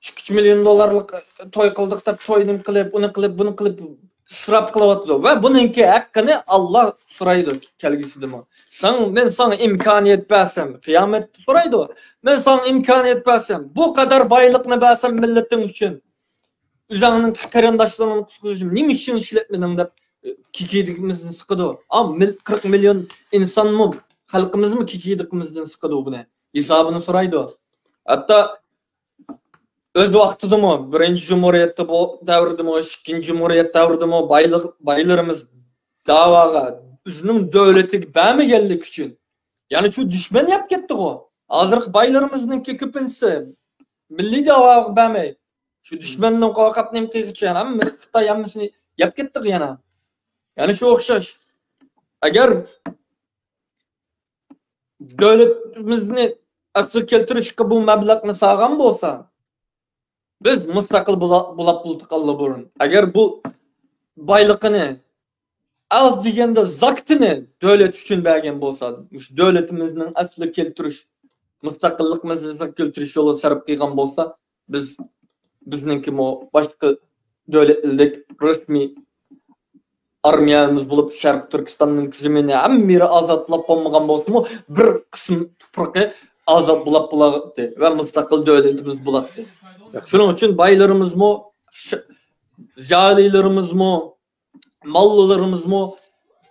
ئىككى ئۈچ مىليون دوللارلىق توي قىلدۇق دەپ، توي نېمە قىلىپ، ئۇنى قىلىپ، بۇنى قىلىپ، ئىسراپ قىلىۋاتىدۇ. ۋە بۇنىڭكى ھەققىنى ئاللا سورايدۇ كەلگۈسىدىمۇ. ساڭ، مەن ساڭا ئىمكانىيەت بەرسەم، قىيامەتتە سورايدۇ. مەن ساڭا ئىمكانىيەت بەرسەم، بۇ قەدەر بايلىقنى بەرسەم مىللىتىڭ ئۈچۈن، ئۆزۈڭنىڭ قېرىنداشلىرىڭنى قۇتقۇزۇش ئۈچۈن نېمە ئۈچۈن ئىشلەتمىدىڭ دەپ، كىكىدىكىمىزنى سىقىدۇ. ئا، مىل-، قىرىق مىليون ئىنسانمۇ، خەلقىمىزمۇ كىكىدىكىمىزدىن سىقىدۇ بۇنى. ھېسابىنى سورايدۇ. ھەتتا ئۆز ۋاقتىدىمۇ بىرىنچى جۇمھۇرىيەتتە بۇ دەۋردىمۇ، ئىككىنچى جۇمھۇرىيەت دەۋرىدىمۇ بايلىق، بايلىرىمىز داۋاغا ئۆزىنىڭ دۆلىتىگە بەرمىگەنلىكى ئۈچۈن. يەنى شۇ دۈشمەن يەپ كەتتىغۇ. ھازىرقى بايلىرىمىزنىڭكى كۆپىنچىسى مىللىي داۋاغا بەرمەي، شۇ دۈشمەننىڭ قورقۇپ نېمە قىلغىچە يەنە ھەممە خىتاي ھەممىسىنى يەپ كەتتىغۇ يەنە. يەنى شۇ ئوخشاش. ئەگەر دۆلىتىمىزنى ئەسلىگە كەلتۈرۈشكە بۇ مەبلەغنى سالغان بولسا، بىز مۇستەقىل بولا-، بولاپ بولدۇق ئاللىبۇرۇن. ئەگەر بۇ بايلىقىنى ئاز دېگەندە زاكىتىنى دۆلەت ئۈچۈن بەرگەن بولسا، مۇشۇ دۆلىتىمىزنىڭ ئەسلىگە كەلتۈرۈش، مۇستەقىللىقىمىزنى ئەسلىگە كەلتۈرۈش يولىدا سەرپ قىلغان بولسا، بىز، بىزنىڭكىمۇ باشقا دۆلەتلىك رەسمىي ئارمىيەمىز بولۇپ، شەرقىي تۈركىستاننىڭ زېمىنى ھەممە يېرى ئازاد بولاپ بولمىغان بولسىمۇ، بىر قىسىم تۇپرىقى ئازاد بولاپ بولاتتى ۋە مۇستەقىل دۆلىتىمىز بولاتتى. شۇنىڭ ئۈچۈن بايلىرىمىزمۇ، ش-، زىيالىيلىرىمىزمۇ، ماللىلىرىمىزمۇ،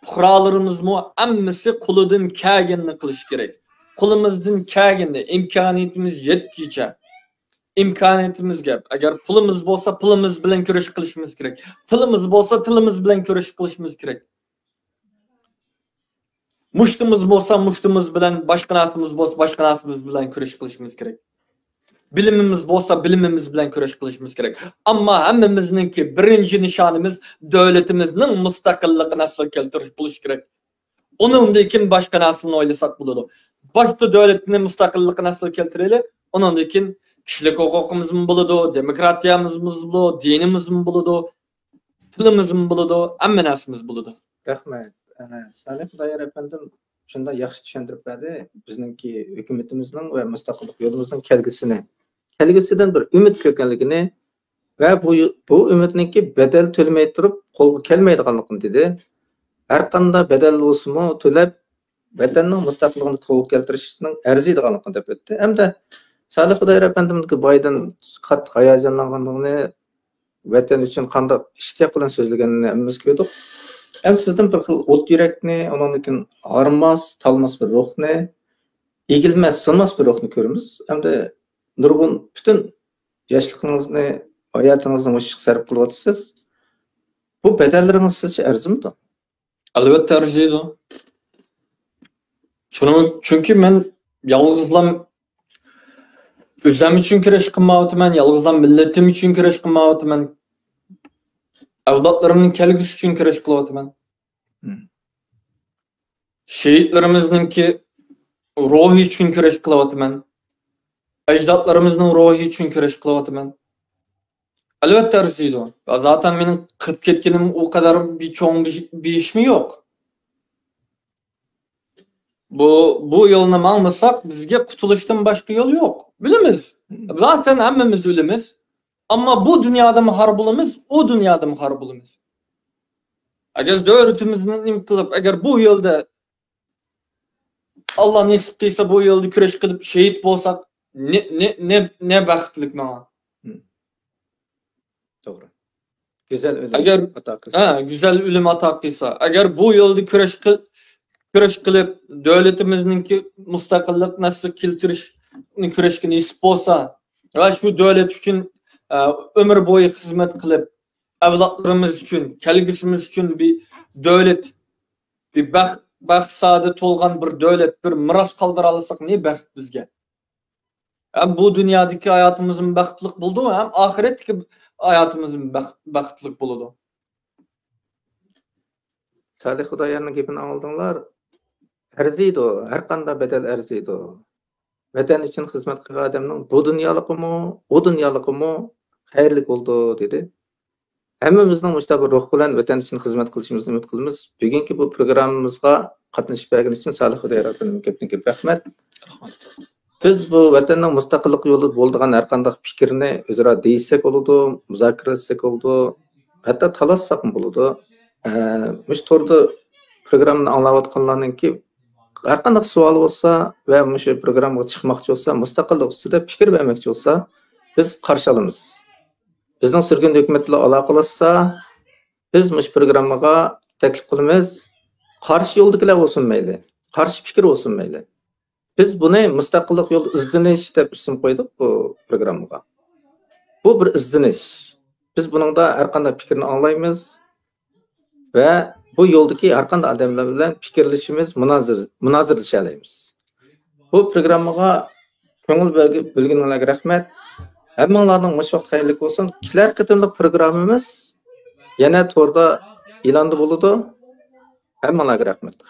پۇقرالىرىمىزمۇ ھەممىسى قولىدىن كەلگەننى قىلىشى كېرەك. قولىمىزدىن كەلگەننى، ئىمكانىيىتىمىز يەتكىچە، ئىمكانىيىتىمىزگە، ئەگەر پۇلىمىز بولسا، پۇلىمىز بىلەن كۈرەش قىلىشىمىز كېرەك. تىلىمىز بولسا، تىلىمىز بىلەن كۈرەش قىلىشىمىز كېرەك. مۇشتىمىز بولسا، مۇشتىمىز بىلەن، باشقا نەرسىمىز بولسا، باشقا نەرسىمىز بىلەن كۈرەش قىلىشىمىز كېرەك. بىلىمىمىز بولسا، بىلىمىمىز بىلەن كۈرەش قىلىشىمىز كېرەك. ئەمما ھەممىمىزنىڭكى بىرىنچى نىشانىمىز دۆلىتىمىزنىڭ مۇستەقىللىقىنى ئەسلىگە كەلتۈرۈش بولۇشى كېرەك. ئۇنىڭدىن كېيىن باشقا نەرسىنى ئويلىساق بولىدۇ. باشتا دۆلىتىنى، مۇستەقىللىقىنى ئەسلىگە كەلتۈرەيلى. ئۇنىڭدىن كېيىن كىشىلىك ھوقۇقىمىزمۇ بولىدۇ، دېموكراتىيەمىزمۇ بولىدۇ، دىنىمىزمۇ بولىدۇ، تىلىمىزمۇ بولىدۇ، ھەممە نەرسىمىز بولىدۇ. رەھمەت. ئە، سالىھ خۇدايار ئەپەندىم شۇنداق ياخشى چۈشەندۈرۈپ بەردى. بىزنىڭكى ھۆكۈمىتىمىزنىڭ ۋە مۇستەقىللىق يولىمىزنىڭ كەلگۈسىنى، كەلگۈسىدىن بىر ئۈمىد كۆرگەنلىكىنى ۋە بۇ، بۇ ئۈمىدنىڭكى بەدەل تۆلىمەي تۇرۇپ قولغا كەلمەيدىغانلىقىنى دېدى. ھەر قانداق بەدەل بولسىمۇ تۆلەپ، ۋەتەننىڭ مۇستەقىللىقىنى قولغا كەلتۈرۈشنىڭ ئەرزىيدىغانلىقىنى دەپ ئۆتتى. ھەمدە سالىھ خۇدايار ئەپەندىمنىڭكى بايىدىن قاتتىق ھاياجانلانغانلىقىنى، ۋەتەن ئۈچۈن قانداق ئىشتىياق بىلەن سۆزلىگەنلىكىنى ھەممىمىز كۆردۇق. ئەمدى سىزدىن بىر خىل ئوت يۈرەكنى، ئۇنىڭدىن كېيىن ھارماس، تالماس بىر روھنى، ئېگىلمەس، سۇنماس بىر روھنى كۆرىمىز. ئەمدى نۇرغۇن پۈتۈن ياشلىقىڭىزنى ھاياتىڭىزنى مۇشۇ ئىشقا سەرپ قىلىۋاتىسىز. بۇ بەدەللىرىڭىز سىزچە ئەرزىمدۇ؟ ئەلۋەتتە ئەرزىيدۇ. شۇنىڭ، چۈنكى مەن يالغۇزلام ئۆزۈم ئۈچۈن كۈرەش قىلمايۋاتىمەن، يالغۇزلام مىللىتىم ئۈچۈن كۈرەش قىلمايۋاتىمەن. ئەۋلادلىرىمنىڭ كەلگۈسى ئۈچۈن كۈرەش قىلىۋاتىمەن. مم. شېھىتلىرىمىزنىڭكى روھى ئۈچۈن كۈرەش قىلىۋاتىمەن. ئەجدادلىرىمىزنىڭ روھى ئۈچۈن كۈرەش قىلىۋاتىمەن. ئەلۋەتتە ئەرزىيدۇ. زاتەن مېنىڭ قىلىپ كەتكىنىم ئۇ قەدەر بىر چوڭ بىر، بىر ئىشمۇ يوق. بۇ، بۇ يولنى ماڭمىساق بىزگە قۇتۇلۇشتىن باشقا يول يوق. بىلىمىز. زاتەن ھەممىمىز بىلىمىز. ئەمما بۇ دۇنيادىمۇ خار بولىمىز، ئۇ دۇنيادىمۇ خار بولىمىز. ئەگەر دۆلىتىمىزنى نېمە قىلىپ، ئەگەر بۇ يولدا ئاللا نېسىپ قىلسا بۇ يولدا كۈرەش قىلىپ شېھىت بولساق، نە، نە، نە، نە بەختلىك ماڭا. توغرا. گۈزەل ئۆلۈم ئەگەر ئاتا قىلسا. ھە، گۈزەل ئۆلۈم ئاتا قىلسا. ئەگەر بۇ يولدا كۈرەش قىل، كۈرەش قىلىپ، دۆلىتىمىزنىڭكى مۇستەقىللىق نەسلىگە كەلتۈرۈشنى كۈرەشكە نېسىپ بولسا ۋە شۇ دۆلەت ئۈچۈن، ئە، ئۆمۈر بويى خىزمەت قىلىپ، ئەۋلادلىرىمىز ئۈچۈن، كەلگۈسىمىز ئۈچۈن بىر دۆلەت، بىر بەخت، بەخت سائادە تولغان بىر دۆلەت، بىر مىراس قالدۇرالىساق، نە بەخت بىزگە. ھەم بۇ دۇنيادىكى ھاياتىمىزمۇ بەختلىك بولىدۇ، ھەم ئاخىرەتتىكى ھاياتىمىزمۇ بەخت، بەختلىك بولىدۇ. سالىھ خۇدايارنىڭ گېپىنى ئاڭلىدىڭلار. ئەرزىيدۇ، ھەر قانداق بەدەل ئەرزىيدۇ. ۋەتەن ئۈچۈن خىزمەت قىلغان ئادەمنىڭ بۇ دۇنيالىقىمۇ، ئۇ دۇنيالىقىمۇ خەيرلىك بولىدۇ، دېدى. ھەممىمىزنىڭ مۇشۇنداق بىر روھ بىلەن ۋەتەن ئۈچۈن خىزمەت قىلىشىمىزنى ئۈمىد قىلىمىز. بۈگۈنكى بۇ پروگراممىمىزغا قاتنىشىپ بەرگىنى ئۈچۈن سالىھ خۇدايار ئاكا، كۆپتىن كۆپ رەھمەت. بىز بۇ ۋەتەننىڭ مۇستەقىللىقى يولىدا بولىدىغان ھەر قانداق پىكىرنى ئۆزئارا دېيىشسەك بولىدۇ، مۇزاكىرىلەشسەك بولىدۇ، ھەتتا تالاشساقمۇ بولىدۇ. ئە، مۇشۇ توردا پروگراممىنى ئاڭلاۋاتقانلارنىڭكى ھەر قانداق سوئالى بولسا ۋە مۇشۇ پروگراممىغا چىقماقچى بولسا، مۇستەقىللىق ئۈستىدە پىكىر بەرمەكچى بولسا، بىز قارشى ئالىمىز. بىزنىڭ سۈرگۈندە ھۆكۈمەت بىلەن ئالاقىلاشسا، بىز مۇشۇ پروگراممىغا تەكلىپ قىلىمىز. قارشى يولدىكىلەر بولسۇن مەيلى، قارشى پىكىر بولسۇن مەيلى. بىز بۇنى مۇستەقىللىق يولى ئىزدىنىش دەپ ئىسىم قويدۇق بۇ پروگراممىغا. بۇ بىر ئىزدىنىش. بىز بۇنىڭدا ھەر قانداق پىكىرنى ئاڭلايمىز ۋە بۇ يولدىكى ھەر قانداق ئادەملەر بىلەن پىكىرلىشىمىز، مۇنازىرە، مۇنازىرىلىشەلەيمىز. بۇ پروگراممىغا كۆڭۈل بۆلگە-، بۆلگىنىڭلارغا رەھمەت. ھەممىڭلارنىڭ مۇشۇ ۋاقىت خەيرلىك بولسۇن. كېلەر قېتىملىق پروگراممىمىز يەنە توردا ئېلاندا بولىدۇ. ھەممىڭلارغا رەھمەت.